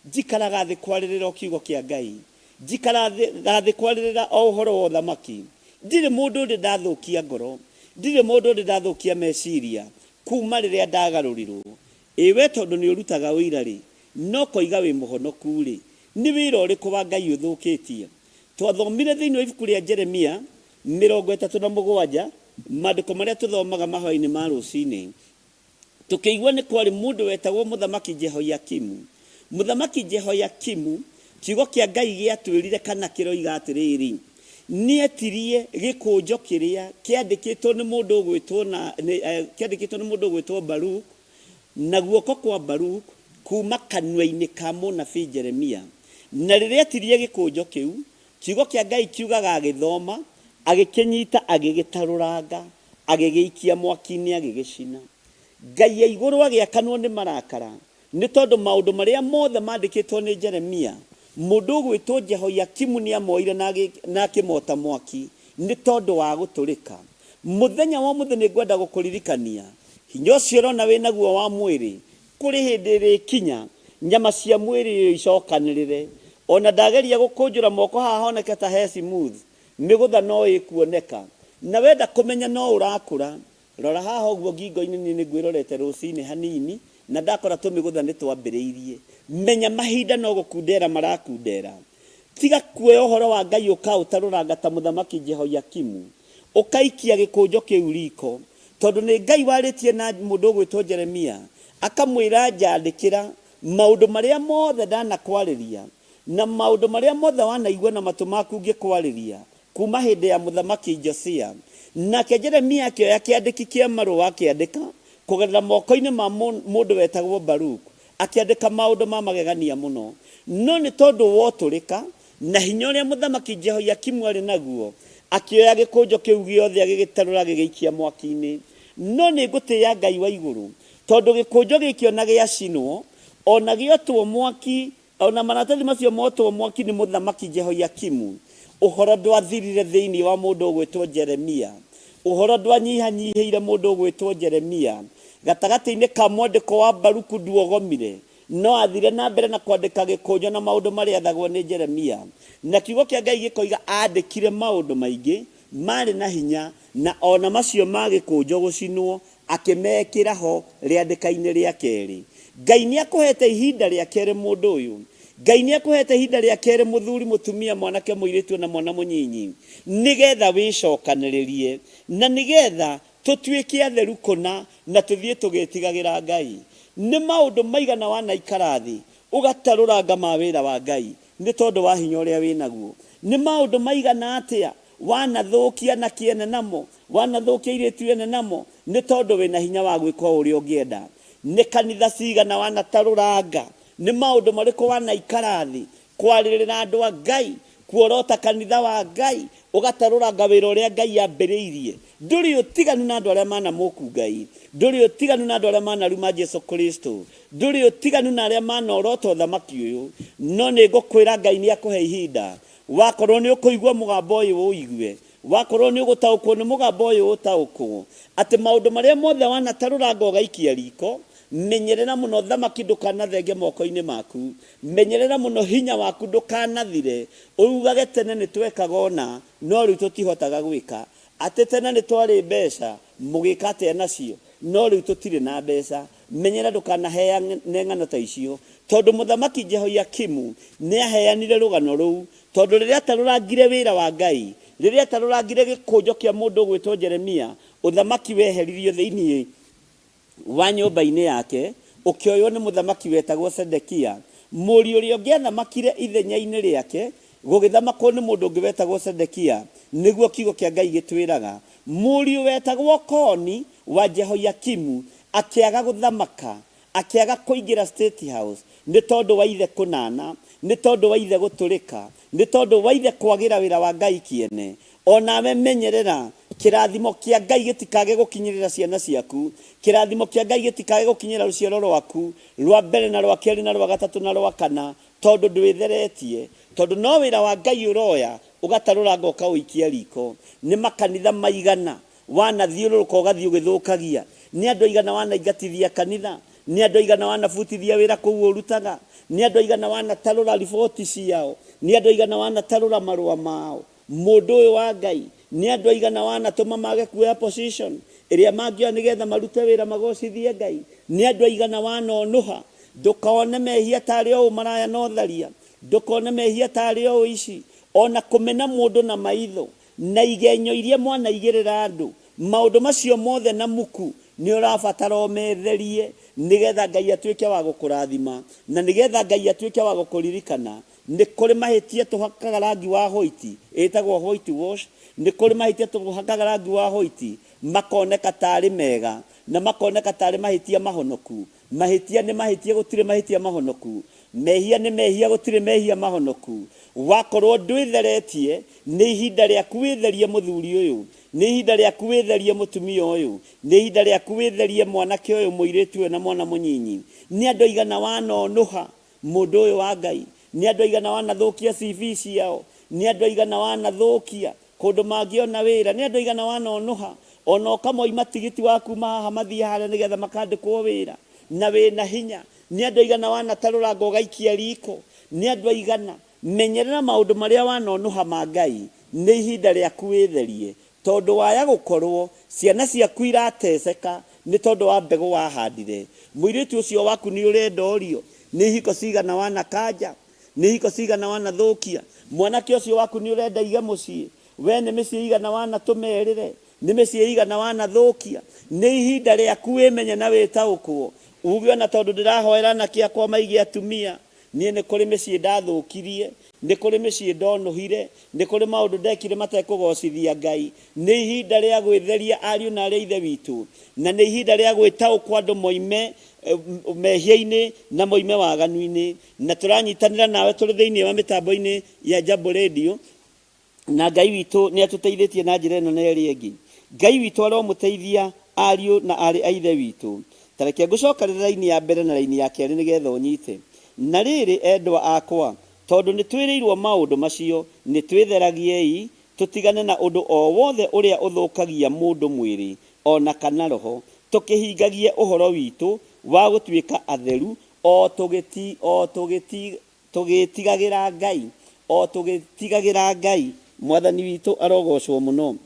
Njikaraga thĩ kwarĩrĩra o kiugo kĩa Ngai. Njikaraga thĩ kwarĩrĩra o ũhoro wa ũthamaki. Ndirĩ mũndũ ndĩ ndathũkia ngoro, ndirĩ mũndũ ndĩ ndathũkia meciria kuuma rĩrĩa ndagarũrirwo. Ĩ wee tondũ nĩũrutaga ũira-rĩ, na ũkoiga wĩ mũhonoku-rĩ, nĩ wĩra ũrĩkũ wa Ngai ũthũkĩtie? Twathomire thĩinĩ wa ibuku rĩa Jeremia 37, maandĩko marĩa tũthomaga mahoya-inĩ ma rũcinĩ, tũkĩigua nĩ kwarĩ mũndũ wetagwo Mũthamaki Jehoiakimu. Mũthamaki Jehoiakimu, kiugo kĩa Ngai gĩatwĩrire kana kĩroiga atĩrĩrĩ, nĩetirie gĩkũnjo kĩrĩa kĩandĩkĩtwo nĩ mũndũ ũgwĩtwo na, kĩandĩkĩtwo nĩ mũndũ ũgwĩtwo Baruk, na guoko kwa Baruk kuuma kanua-inĩ ka mũnabii Jeremia. Na rĩrĩa etirie gĩkũnjo kĩu, kiugo kĩa Ngai kiugaga agĩthoma, agĩkĩnyita, agĩgĩtarũranga, agĩgĩikia mwaki-inĩ agĩgĩcina. Ngai e igũrũ agĩakanwo nĩ marakara, nĩ tondũ maũndũ marĩa mothe maandĩkĩtwo nĩ Jeremia, mũndũ ũgwĩtwo Jehoiakimu nĩamoire na akĩmota mwaki nĩ tondũ wa gũtũrĩka. Mũthenya wa ũmũthĩ nĩngwenda gũkũririkania, hinya ũcio ũrona wĩ naguo wa mwĩrĩ, kũrĩ hĩndĩ ĩrĩkinya nyama cia mwĩrĩ ũyũ icokanĩrĩre. O na ndageria gũkũnjũra moko haha honeke ta he smooth, mĩgũtha no ĩkuoneka. Na wenda kũmenya no ũrakũra, Rora haha ũguo ngingo-inĩ niĩ nĩngwĩrorete rũcinĩ hanini na ndakora tũmĩgũtha nĩtwambĩrĩirie. Menya mahinda no gũkundera marakundera. Tiga kuoya ũhoro wa Ngai ũkaũtarũranga ta mũthamaki Jehoiakimu, ũkaikia gĩkũnjo kĩu riko. Tondũ nĩ Ngai warĩtie na mũndũ ũgwĩtwo Jeremia, akamwĩra njandĩkĩra maũndũ marĩa mothe ndanakwarĩria, na maũndũ marĩa mothe wanaigua na matũ maku ngĩkwarĩria, Kuuma hĩndĩ ya Mũthamaki Josia. Nake Jeremia akĩoya kĩandĩki kĩa marũa akĩandĩka kũgerera moko-inĩ ma mũndũ wetagwo Baruku, akĩandĩka maũndũ ma magegania mũno. No nĩ tondũ wa ũtũrĩka na hinya ũrĩa Mũthamaki Jehoiakimu aarĩ naguo, akĩoya gĩkũnjo kĩu gĩothe agĩgĩtarũra agĩgĩikia mwaki-inĩ. No nĩ ngũtĩĩa Ngai wa igũrũ, tondũ gĩkũnjo gĩkĩ o na gĩacinwo, o na gĩotwo mwaki, O na maratathi macio motwo mwaki nĩ Mũthamaki Jehoiakimu, ũhoro ndwathirire thĩinĩ wa mũndũ ũgwĩtwo Jeremia. Ũhoro ndwanyihanyihĩire mũndũ ũgwĩtwo Jeremia. Gatagatĩ-inĩ ka mwandĩko wa Baruku nduogomire, no aathire na mbere na kwandĩka gĩkũnjo na maũndũ marĩa aathagwo nĩ Jeremia. Na Kiugo kĩa Ngai gĩkoiga aandĩkire maũndũ maingĩ maarĩ na hinya, na o na macio ma gĩkũnjo gũcinwo akĩmekĩra ho rĩandĩka-inĩ rĩa kerĩ. Ngai nĩ akũhete ihinda rĩa kerĩ mũndũ ũyũ. Ngai nĩ akũhete ihinda rĩa kerĩ mũthuri, mũtumia, mwanake, mũirĩtu ona mwana mũnyinyi, nĩgetha wĩcokanĩrĩrie na nĩgetha tũtuĩke atheru kũna na tũthiĩ tũgĩtigagĩra Ngai. Nĩ maũndũ maigana wanaikara thĩ ũgatarũranga ma wĩra wa Ngai nĩ tondũ wa hinya ũrĩa wĩnaguo? Nĩ maũndũ maigana atĩa wanathũkia na kĩene namo Wanathũkia airĩtu ene namo nĩ tondũ wĩna hinya wa gwĩka o ũrĩa ũngĩenda. Nĩ kanitha cigana wanatarũranga? Nĩ maũndũ marĩkũ wanaikara thĩ kwarĩrĩra andũ a Ngai, kuorota kanitha wa Ngai, Ũgatarũranga wĩra ũrĩa Ngai ambĩrĩirie. Ndũrĩ ũtiganu na andũ arĩa manamũku Ngai. Ndũrĩ ũtiganu na andũ arĩa manaruma Jesu Kristo. Ndũrĩ ũtiganu na arĩa manorota ũthamaki ũyũ. No nĩ ngũkwĩra Ngai nĩ akũhe ihinda. Wakorwo nĩ ũkũigua mũgambo ũyũ ũigue. Wakorwo nĩ ũgũtaũkwo nĩ mũgambo ũyũ ũtaũkwo. Atĩ maũndũ marĩa mothe wanatarũranga ũgaikia riko, menyerera mũno thamaki ndũkanathenge moko-inĩ maku. Menyerera mũno hinya waku ndũkanathire, ugage tene nĩ twekaga ũna no rĩu tũtihotaga gwĩka. Atĩ tene nĩ twarĩ mbeca, mũgĩka atĩa nacio? No rĩu tũtirĩ na mbeca. Menyerera ndũkanaheane ng'ano ta icio, tondũ Mũthamaki Jehoiakimu nĩ aheanire rũgano rũu, tondũ rĩrĩa atarũrangire wĩra wa Ngai, rĩrĩa atarũrangire gĩkũnjo kĩa mũndũ ũgwĩtwo Jeremia, ũthamaki weheririo thĩinĩ wa nyũmba-inĩ yake, ũkĩoywo nĩ mũthamaki wetagwo Sedekia. Mũriũ ũrĩa ũngĩathamakire ithenya-inĩ rĩake, gũgĩthamakwo nĩ mũndũ ũngĩ wetagwo Sedekia, nĩguo kiugo kĩa Ngai gĩtwĩraga. Mũriũ wetagwo Koni wa Jehoiakimu akĩaga gũthamaka, akĩaga kũingĩra State House, nĩ tondũ wa ithe kũnana, nĩ tondũ wa ithe gũtũrĩka, nĩ tondũ wa ithe kwagĩra wĩra wa Ngai kĩene. O nawe menyerera, kĩrathimo kĩa Ngai gĩtikage gũkinyĩrĩra ciana ciaku, kĩrathimo kĩa Ngai gĩtikage gũkinyĩra rũciaro rwaku, rwa mbere na rwa kerĩ na rwa gatatũ na rwa kana, tondũ ndwĩtheretie. Tondũ no wĩra wa Ngai ũroya, ũgatarũranga ũkaũikia riko. Nĩ makanitha maigana wanathiũrũrũka ũgathiĩ ũgĩthũkagia? Nĩ andũ aigana wanaingatithia kanitha? Nĩ andũ aigana wanabutithia wĩra kũu ũrutaga? Nĩ andũ aigana wanatarũra riboti ciao? Nĩ andũ aigana wanatarũra marũa mao? Mũndũ ũyũ wa Ngai, nĩ andũ aigana wanatũma mage kuoya position ĩrĩa mangĩoya nĩgetha marute wĩra magocithie Ngai? Nĩ andũ aigana wanonũha? Ndũkone mehia tarĩ o ũmaraya na ũtharia. Ndũkone mehia tarĩ o ũici. Ona kũmena mũndũ na maitho, na igenyo iria mwanaigĩrĩra andũ. Maũndũ macio mothe na muku nĩ ũrabatara ũmetherie nĩgetha Ngai atuĩke wa gũkũrathima, na nĩgetha Ngai atuĩke wa gũkũririkana. Nĩ kũrĩ mahĩtia tũhakaga rangi wa white, ĩtagwo white wash. Nĩ kũrĩ mahĩtia tũhakaga rangi wa white makoneka tarĩ mega na makoneka tarĩ mahĩtia mahonoku. Mahĩtia nĩ mahĩtia, gũtirĩ mahĩtia mahonoku. Mehia nĩ mehia, gũtirĩ mehia mahonoku. Wakorwo ndwĩtheretie, nĩ ihinda rĩaku wĩtherie mũthuri ũyũ, nĩ ihinda rĩaku wĩtherie mũtumia ũyũ, nĩ ihinda rĩaku wĩtherie mwanake ũyũ, mũirĩtu ũyũ na mwana mũnyinyi. Nĩ andũ aigana wanonũha mũndũ ũyũ wa Ngai? Nĩ andũ aigana wanathũkia CV ciao? Nĩ andũ aigana wanathũkia kũndũ mangĩona wĩra? Nĩ andũ aigana wanonũha ona ũkamoima tigiti wa kuma haha mathiĩ harĩa nĩgetha makandĩkwo wĩra na wĩna hinya? Nĩ andũ aigana wanatarũranga ũgaikia riko? Nĩ andũ aigana? Menyerera maũndũ marĩa wanonũha ma Ngai, nĩ ihinda rĩaku wĩtherie, tondũ waya gũkorwo ciana ciaku irateceka nĩ tondũ wa mbegũ wahandire. Mũirĩtu ũcio waku nĩ ũrenda orio, nĩ ihiko cigana wanakanja? Nĩ ihiko cigana wanathũkia? Mwanake ũcio waku nĩ ũrenda aige mũciĩ? We nĩ mĩciĩ igana wanatũma ĩrĩre? Nĩ mĩciĩ igana wanathũkia? Nĩ ihinda rĩaku wĩmenye na wĩtaũkwo, uge ona tondũ ndĩrahoera anake akwa maige atumia, niĩ nĩ kũrĩ mĩciĩ ndathũkirie, nĩ kũrĩ mĩciĩ ndonũhire, nĩ kũrĩ maũndũ ndekire matekũgocithia Ngai. Nĩ ihinda rĩa gwĩtheria ariũ na arĩ a Ithe witũ, na nĩ ihinda rĩa gwĩtaũkwo andũ moime mehia-inĩ na moime waganu-inĩ. Na tũranyitanĩra nawe tũrĩ thĩinĩ wa mĩtambo-inĩ ya Jambo Radio, na Ngai witũ nĩ atũteithĩtie na njĩra ĩno na ĩrĩa ĩngĩ. Ngai witũ aromũteithia ariũ na arĩ a Ithe witũ. Ta reke ngũcokerere raini ya mbere na raini ya kerĩ nĩgetha ũnyite. Na rĩrĩ, endwa akwa, tondũ nĩ twĩrĩirwo maũndũ macio, nĩ twĩtheragiei tũtigane na ũndũ o wothe ũrĩa ũthũkagia mũndũ mwĩrĩ o na kana roho, tũkĩhingagie ũhoro witũ wa gũtuĩka atheru o tũgĩtigagĩra Ngai, o tũgĩtigagĩra Ngai. Mwathani witũ arogocwo mũno.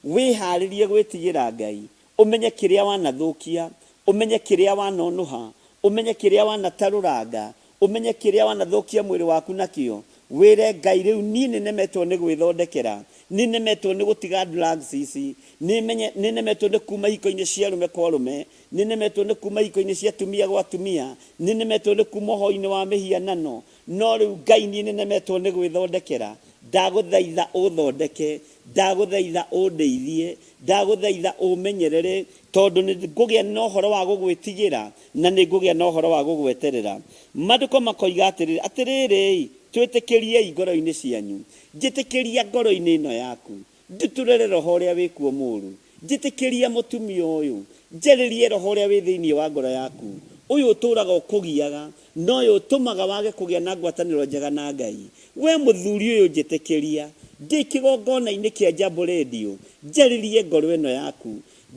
Wĩharĩrie gwĩtigĩra Ngai, ũmenye kĩrĩa wanathũkia, ũmenye kĩrĩa wanonũha, ũmenye kĩrĩa wanatarũranga, ũmenye kĩrĩa wanathũkia mwĩrĩ waku nakĩo. Wĩre Ngai rĩu niĩ nĩnemetwo nĩ gwĩthondekera, nĩnemetwo nĩ gũtiga drugs ici, nĩnemetwo nĩ kuma ihiko-inĩ cia arũme kwa arũme, nĩnemetwo nĩ kuma ihiko-inĩ cia atumia gwa atumia, nĩnemetwo nĩ kuma ũhoi-inĩ wa mĩhianano, no rĩu Ngai niĩ nĩnemetwo nĩ gwĩthondekera, ndagũthaitha ũthondeke, ndagũthaitha ũndeithie, ndagũthaitha ũmenyerere, tondũ nĩ ngũgĩa na ũhoro wa gũgwĩtigĩra, na nĩ ngũgĩa na ũhoro wa gũgweterera. Maandĩko makoiga atĩrĩrĩ, atĩrĩrĩ-ĩ, Twĩtĩkĩriei ngoro-inĩ cianyu. Njĩtĩkĩria ngoro-inĩ ĩno yaku. Ndutũrĩre roho ũrĩa wĩ kuo mũũru. Njĩtĩkĩria mũtumia ũyũ. Njarĩrie roho ũrĩa wĩ thĩinĩ wa ngoro yaku, ũyũ ũtũũraga ũkũgiaga, na ũyũ ũtũmaga wage kũgĩa na ngwatanĩro njega na Ngai. Wee mũthuri ũyũ njĩtĩkĩria, ndĩ kĩgongona-inĩ kĩa Jambo Radio, njarĩrie ngoro ĩno yaku.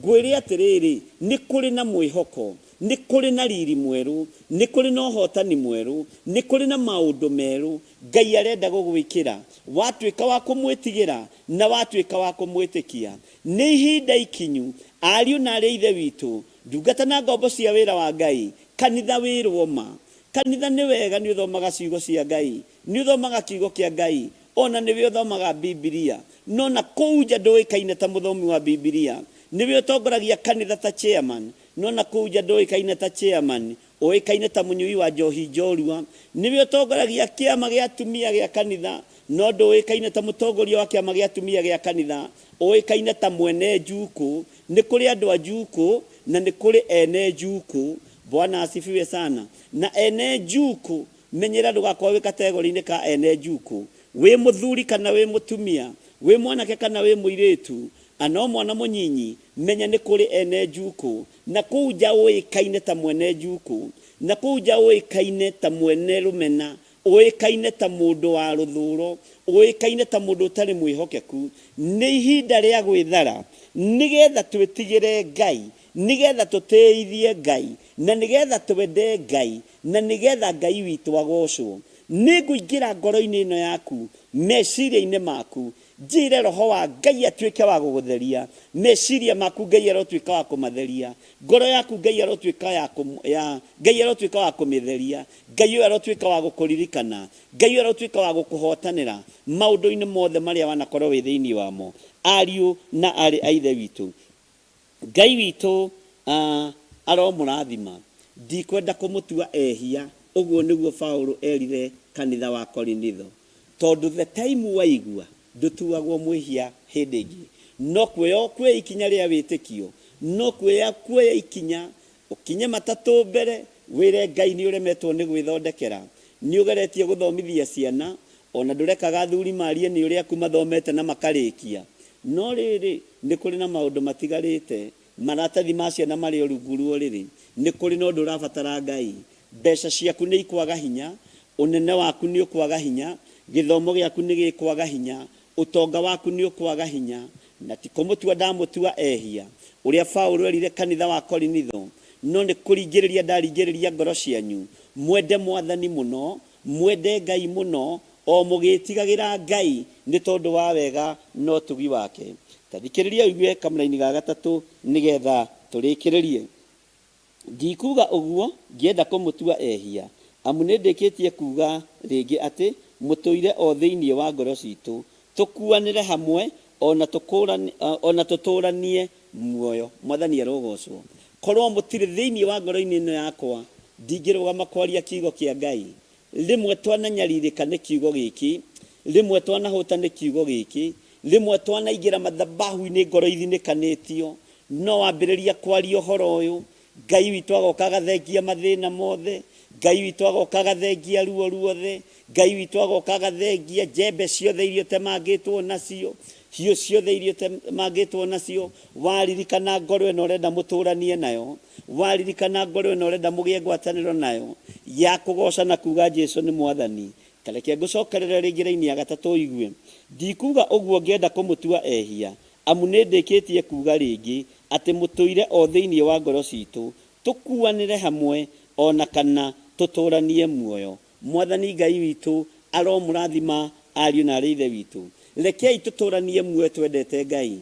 Ngwĩre atĩrĩrĩ, nĩ kũrĩ na mwĩhoko, nĩ kũrĩ na riri mwerũ, nĩ kũrĩ na ũhotani mwerũ, nĩ kũrĩ na maũndũ merũ Ngai arenda gũgwĩkĩra watuĩka wa kũmwĩtigĩra na watuĩka wa kũmwĩtĩkia. Nĩ ihinda ikinyu, ariũ na aarĩ a Ithe witũ, ndungata na ngombo cia wĩra wa Ngai, kanitha wĩrwo ma. Kanitha nĩ wega nĩ ũthomaga ciugo cia Ngai, nĩ ũthomaga kiugo kĩa Ngai, o na nĩwe ũthomaga Bibilia. No na kũu nja ndũĩkaine ta mũthomi wa Bibilia. Nĩwe ũtongoragia kanitha ta chairman, no na kũu nja ndũĩkaine ta chairman. Ũĩkaine ta mũnyui wa njohi njorua. Nĩwe ũtongoragia kĩama gĩa atumia gĩa kanitha, no ndũĩkaine ta mũtongoria wa kĩama gĩa atumia gĩa kanitha. Ũĩkaine ta mwene njukũ. Nĩ kũrĩ andũ a njukũ na nĩ kũrĩ ene njukũ. Bwana asifiwe sana. Na ene njukũ, menyerera ndũgakorwo wĩ kategori-inĩ ka ene njukũ. Wĩ mũthuri kana wĩ mũtumia, wĩ mwanake kana wĩ mũirĩtu, ana o mwana mũnyinyi, menya nĩ kũrĩ ene njukũ. Na kũu nja ũĩkaine ta mwene njukũ, na kũu nja ũĩkaine ta mwene rũmena, ũĩkaine ta mũndũ wa rũthũũro, ũĩkaine ta mũndũ ũtarĩ mwĩhokeku. Nĩ ihinda rĩa gwĩthara nĩgetha twĩtigĩre Ngai, nĩgetha tũtĩithie Ngai, na nĩgetha twende Ngai, na nĩgetha Ngai witũ agoocwo. Nĩngũingĩra ngoro-inĩ ĩno yaku, meciria-inĩ maku, Njĩre Roho wa Ngai atuĩke wa gũgũtheria. Meciria maku Ngai arotuĩka wa kũmatheria. Ngoro yaku Ngai arotuĩka ya, ya Ngai arotuĩka wa kũmĩtheria. Ngai ũyũ arotuĩka wa gũkũririkana. Ngai ũyũ arotuĩka wa gũkũhotanĩra maũndũ-inĩ mothe marĩa wanakorwo wĩ thĩinĩ wamo. Ariũ na aarĩ a Ithe witũ, Ngai witũ aromũrathima. Ndikwenda kũmũtua ehia, ũguo nĩguo Paũlũ erire kanitha wa Korinitho. Tondũ the time waigua ndũtuagwo mwĩhia hĩndĩ ĩngĩ. No kuoya ũkuoya ikinya rĩa wĩtĩkio, no kuoya kuoya ikinya ũkinye matatũ mbere wĩre Ngai nĩũremetwo nĩ gwĩthondekera, nĩũgeretie gũthomithia ciana, ona ndũrekaga athuri marie nĩ ũrĩa aku mathomete na makarĩkia. No rĩrĩ, nĩ kũrĩ na maũndũ matigarĩte, maratathi ma ciana marĩ o rungu rwa ũrĩrĩ, nĩ kũrĩ na ũndũ ũrabatara Ngai. Mbeca ciaku nĩ ikwaga hinya, ũnene waku nĩ ũkwaga hinya, gĩthomo gĩaku nĩ gĩkwaga hinya, ũtonga waku nĩ ũkwaga hinya. Na ti kũmũtua ndamũtua ehia, ũrĩa Paulo erire kanitha wa Korinitho, no nĩ kũringĩrĩria ndaringĩrĩria ngoro cianyu, mwende Mwathani mũno, Mwende Ngai mũno, o mũgĩĩtigagĩra Ngai, nĩ tondũ wa wega na ũtugi wake. Ta thikĩrĩria ũigue kamũraini ga gatatũ nĩ getha tũrĩkĩrĩrie. Ndikuuga ũguo ngĩenda kũmũtua ehia, amu nĩndĩkĩtie kuuga rĩngĩ atĩ mũtũire o thĩinĩ wa ngoro ciitũ, tũkuanĩre hamwe o na o na tũtũũranie muoyo. Mwathani arogoocwo. Korwo mũtirĩ thĩinĩ wa ngoro-inĩ ĩno yakwa, ndingĩrũgama kwaria kiugo kĩa Ngai. Rĩmwe twananyarirĩka nĩ kiugo gĩkĩ, rĩmwe twanahũta nĩ kiugo gĩkĩ, rĩmwe twanaingĩra mathabahu-inĩ ngoro ithinĩkanĩtio, no wambĩrĩria kwaria ũhoro ũyũ, Ngai witũ agoka agathengia mathĩna mothe, Ngai witũ agoka agathengia ruo ruothe, Ngai witũ agoka agathengia njembe ciothe iria ũtemangĩtwo nacio, hiũ ciothe iria ũtemangĩtwo nacio. Waririkana ngoro ĩno ũrenda mũtũranie nayo, waririkana ngoro ĩno ũrenda mũgĩe ngwatanĩro nayo ya kũgoca na kuga Jesu nĩ Mwathani. Ta reke ngũcokerere rĩngĩ raini ya gatatũ ũigue. Ndikuga ũguo ngĩenda kũmũtua ehia, Amu nĩndĩkĩtie kuuga rĩngĩ atĩ mũtũire o thĩinĩ wa ngoro ciitũ, tũkuanĩre hamwe o na kana tũtũũranie muoyo. Mwathani Ngai witũ aromũrathima ariũ na aarĩ a Ithe witũ. Rekei tũtũũranie muoyo twendete Ngai.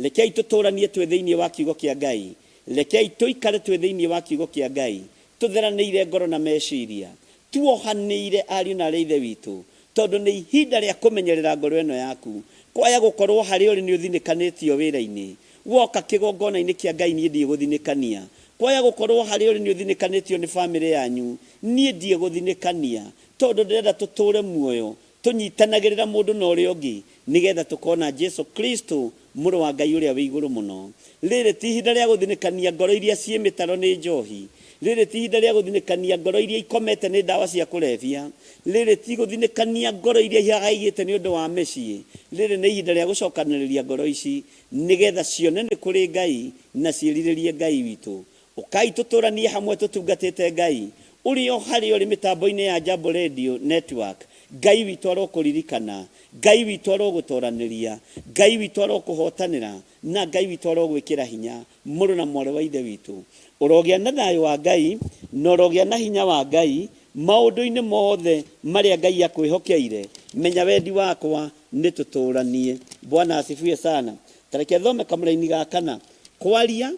Rekei tũtũũranie twĩ thĩinĩ wa kiugo kĩa Ngai. Rekei tũikare twĩ thĩinĩ wa kiugo kĩa Ngai, tũtheranĩire ngoro na meciria, tuohanĩire ariũ na aarĩ a Ithe witũ, tondũ nĩ ihinda rĩa kũmenyerera ngoro ĩno yaku. Kwaya gũkorwo harĩa ũrĩ nĩ ũthinĩkanĩtio wĩra-inĩ, woka kĩgongona-inĩ kĩa Ngai niĩ ndiĩgũthinĩkania. Kwaya gũkorwo harĩa ũrĩ nĩ ũthinĩkanĩtio nĩ famĩlĩ yanyu, niĩ ndiĩgũthinĩkania, tondũ ndĩrenda tũtũũre muoyo tũnyitanagĩrĩra mũndũ na ũrĩa ũngĩ nĩgetha tũkona Jesu Kristo Mũrũ wa Ngai ũrĩa wĩ igũrũ mũno. Rĩrĩ ti ihinda rĩa gũthinĩkania ngoro iria ciĩ mĩtaro nĩ njohi. Rĩrĩ ti ihinda rĩa gũthinĩkania ngoro iria ikomete nĩ ndawa cia kũrebia. Rĩrĩ ti gũthinĩkania ngoro iria ihagaigĩte nĩ ũndũ wa mĩciĩ. Rĩrĩ nĩ ihinda rĩa gũcokanĩrĩria ngoro ici nĩgetha cione nĩ kũrĩ Ngai na ciĩrirĩrie Ngai witũ. Ũkai tũtũranie hamwe tũtungatĩte Ngai ũrĩ o harĩa ũrĩ mĩtambo-inĩ ya Jambo Radio Network. Ngai witũ arokũririkana. Ngai witũ arogũtoranĩria. Ngai witũ arokũhotanĩra. Na Ngai witũ arogwĩkĩra hinya mũrũ na mwarĩ wa Ithe witũ. Ũrogĩa na thayũ wa Ngai na ũrogĩa na hinya wa Ngai maũndũ-inĩ mothe marĩa Ngai akwĩhokeire. Menya wendi wakwa nĩ tũtũranie. Bwana asifiwe sana. Ta reke thome kamũraini ga kana. Kwaria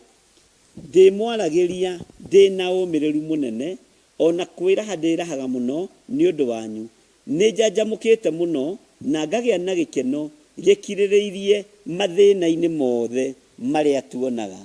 ndĩmwaragĩria ndĩ na ũmĩrĩru mũnene, o na kwĩraha ndĩĩrahaga mũno nĩ ũndũ wanyu. Nĩnjanjamũkĩte mũno na ngagĩa na gĩkeno gĩkirĩrĩirie mathĩna-inĩ mothe marĩa tuonaga.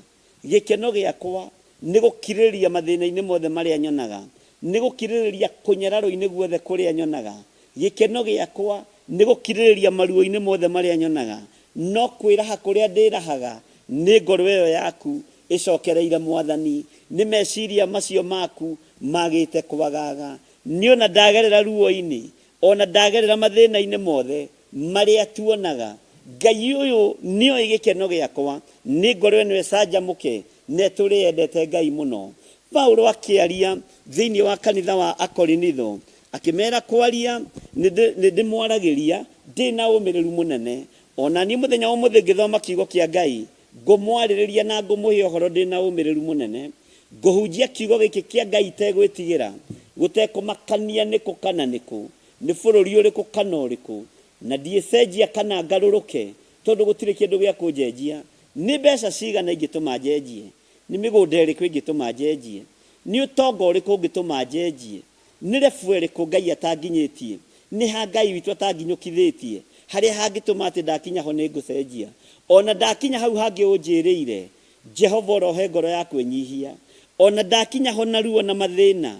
Gĩkeno gĩakwa nĩ gũkirĩrĩria mathĩna-inĩ mothe marĩa nyonaga, nĩ gũkirĩrĩria kũnyararwo-inĩ guothe kũrĩa nyonaga. Gĩkeno gĩakwa nĩ gũkirĩrĩria maruo-inĩ mothe marĩa nyonaga. No kwĩraha kũrĩa ndĩĩrahaga nĩ ngoro ĩyo yaku ĩcokereire Mwathani, nĩ meciria macio maku magĩte kwagaga. Niĩ o na ndagerera ruo-inĩ, o na ndagerera mathĩna-inĩ mothe marĩa tuonaga, Ngai ũyũ nĩoĩ gĩkeno gĩakwa, nĩ ngoro ĩno ĩcanjamũke na ĩtũre yendete Ngai mũno. Paulo akĩaria thĩinĩ wa kanitha wa Akorinitho, akĩmera kwaria nĩ ndĩmwaragĩria ndĩ na ũmĩrĩru mũnene. O na niĩ mũthenya wa ũmũthĩ ngĩthoma kiugo kĩa Ngai, ngũmwarĩrĩria na ngũmũhe ũhoro ndĩ na ũmĩrĩru mũnene. Ngũhunjia kiugo gĩkĩ kĩa Ngai itegwĩtigĩra, gũtekũmakania nĩ kũ kana nĩ kũ, nĩ bũrũri ũrĩkũ kana ũrĩkũ. Na ndiĩcenjia kana ngarũrũke, tondũ gũtirĩ kĩndũ gĩa kũnjenjia. Nĩ mbeca cigana ingĩtũma njenjie? Nĩ mĩgũnda ĩrĩkũ ĩngĩtũma njenjie? Nĩ ũtonga ũrĩkũ ũngĩtũma njenjie? Nĩ level ĩrĩkũ Ngai atanginyĩtie? Nĩ ha Ngai witũ atanginyũkithĩtie harĩa hangĩtũma atĩ ndakinya ho nĩ ngũcenjia? O na ndakinya hau hangĩ ũnjĩrĩire, Jehova ũrohe ngoro ya kwĩnyihia. O na ndakinya ho na ruo na mathĩna,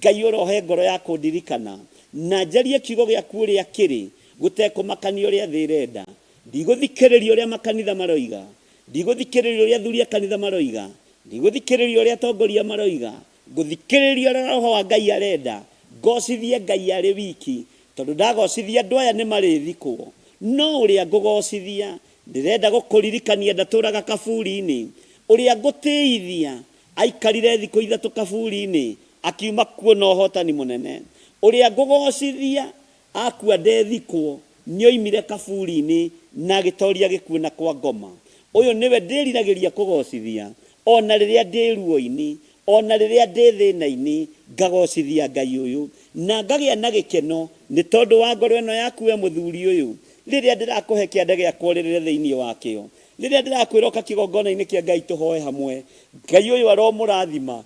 Ngai ũrohe ngoro ya kũndirikana na njarie kiugo gĩaku ũrĩa kĩrĩ, gũtekũmakania ũrĩa thĩ ĩrenda. Ndigũthikĩrĩria ũrĩa makanitha maroiga. Ndigũthikĩrĩria ũrĩa athuri a kanitha maroiga. Ndigũthikĩrĩria ũrĩa atongoria maroiga. Ngũthikĩrĩria ũrĩa Roho wa Ngai arenda. Ngocithie Ngai arĩ wiki. Tondũ ndagocithia andũ aya nĩ marĩthikwo. No ũrĩa ngũgocithia, ndĩrenda gũkũririkania ndatũraga kaburi-inĩ. Ũrĩa ngũtĩithia, aikarire thikũ ithatũ kaburi-inĩ, akiuma kuo na ũhotani mũnene. Ũrĩa ngũgocithia, Akua ndethikwo, nĩoimire kaburi-inĩ na agĩtoria gĩkuũ na kwa ngoma. Ũyũ nĩwe ndĩriragĩria kũgocithia, o na rĩrĩa ndĩ ruo-inĩ, o na rĩrĩa ndĩ thĩna-inĩ, ngagocithia Ngai ũyũ, na ngagĩa na gĩkeno nĩ tondũ wa ngoro ĩno yaku we mũthuri ũyũ, rĩrĩa ndĩrakũhe kĩande gĩakwa ũrĩrĩre thĩinĩ wakĩo, rĩrĩa ndĩrakwĩra ũka kĩgongona-inĩ kĩa Ngai tũhoe hamwe. Ngai ũyũ aromũrathima.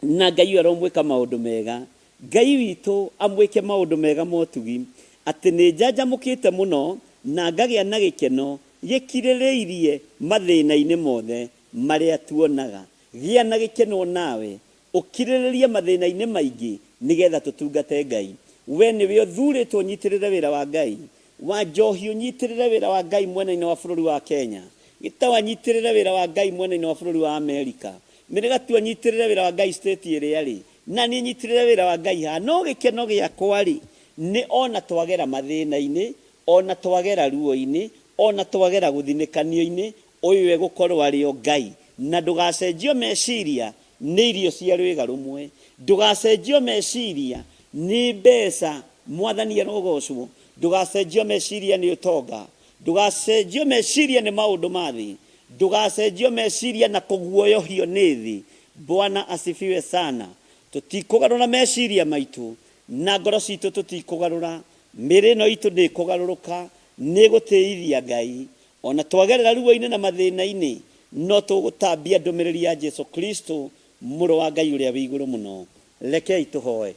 Na Ngai ũyũ aromwĩka maũndũ mega. Ngai witũ amwĩke maũndũ mega ma ũtugi, atĩ nĩ njanjamũkĩte mũno na ngagĩa na gĩkeno gĩkirĩrĩirie mathĩna-inĩ mothe marĩa tuonaga. Gĩa na gĩkeno o nawe, ũkirĩrĩrie mathĩna-inĩ maingĩ nĩgetha tũtungate Ngai. Wee nĩwe ũthurĩtwo ũnyitĩrĩre wĩra wa Ngai. Wanjohi ũnyitĩrĩre wĩra wa Ngai mwena-inĩ wa bũrũri wa Kenya. Gĩtaũ anyitĩrĩre wĩra wa Ngai mwena-inĩ wa bũrũri wa Amerika. Mĩrĩgatu anyitĩrĩre wĩra wa Ngai state ĩrĩa arĩ. Na niĩ nyitĩrĩre wĩra wa Ngai haha. No gĩkeno gĩakwa-rĩ, nĩ o na twagera mathĩna-inĩ, o na twagera ruo-inĩ, o na twagera gũthinĩkanio-inĩ, ũyũ egũkorwo arĩ o Ngai. Na ndũgacenjio meciria nĩ irio cia rwĩga rũmwe. Ndũgacenjio meciria nĩ mbeca, Mwathani arogocwo. Ndũgacenjio meciria nĩ ũtonga. Ndũgacenjio meciria nĩ maũndũ ma thĩ. Ndũgacenjio meciria na kũguoyohio nĩ thĩ. Bwana asifiwe sana. Tũtikũgarũra meciria maitũ, na ngoro citũ tũtikũgarũra. Mĩĩrĩ ĩno itũ ndĩkũgarũrũka, nĩĩgũtĩithia Ngai. O na twagerera ruo-inĩ na mathĩna-inĩ, no tũgũtambia ndũmĩrĩri ya Jesu Kristo, Mũrũ wa Ngai ũrĩa wĩ Igũrũ Mũno. Rekei tũhoe.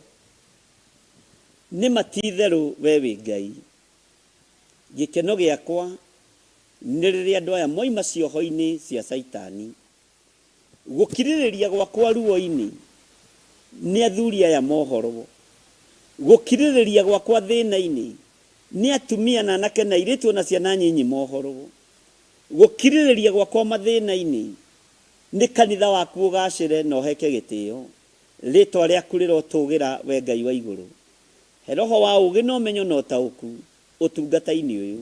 Nĩ ma ti-itherũ wee wĩ Ngai. Gĩkeno gĩakwa nĩ rĩrĩa andũ aya moima cioho-inĩ cia Caitani. Gũkirĩrĩria gwakwa ruo-inĩ nĩ athuri aya mohorwo. Gũkirĩrĩria gwakwa thĩna-inĩ nĩ atumia na anake na airĩtu o na ciana nyinyi mohorwo. Gũkirĩrĩria gwakwa mathĩna-inĩ Nĩ kanitha waku ũgacĩre na ũheke gĩtĩo. Rĩtwa rĩaku rĩrotũgĩra we Ngai wa igũrũ. He roho wa ũgĩ na ũmenyo na ũtaũku ũtungata-inĩ ũyũ.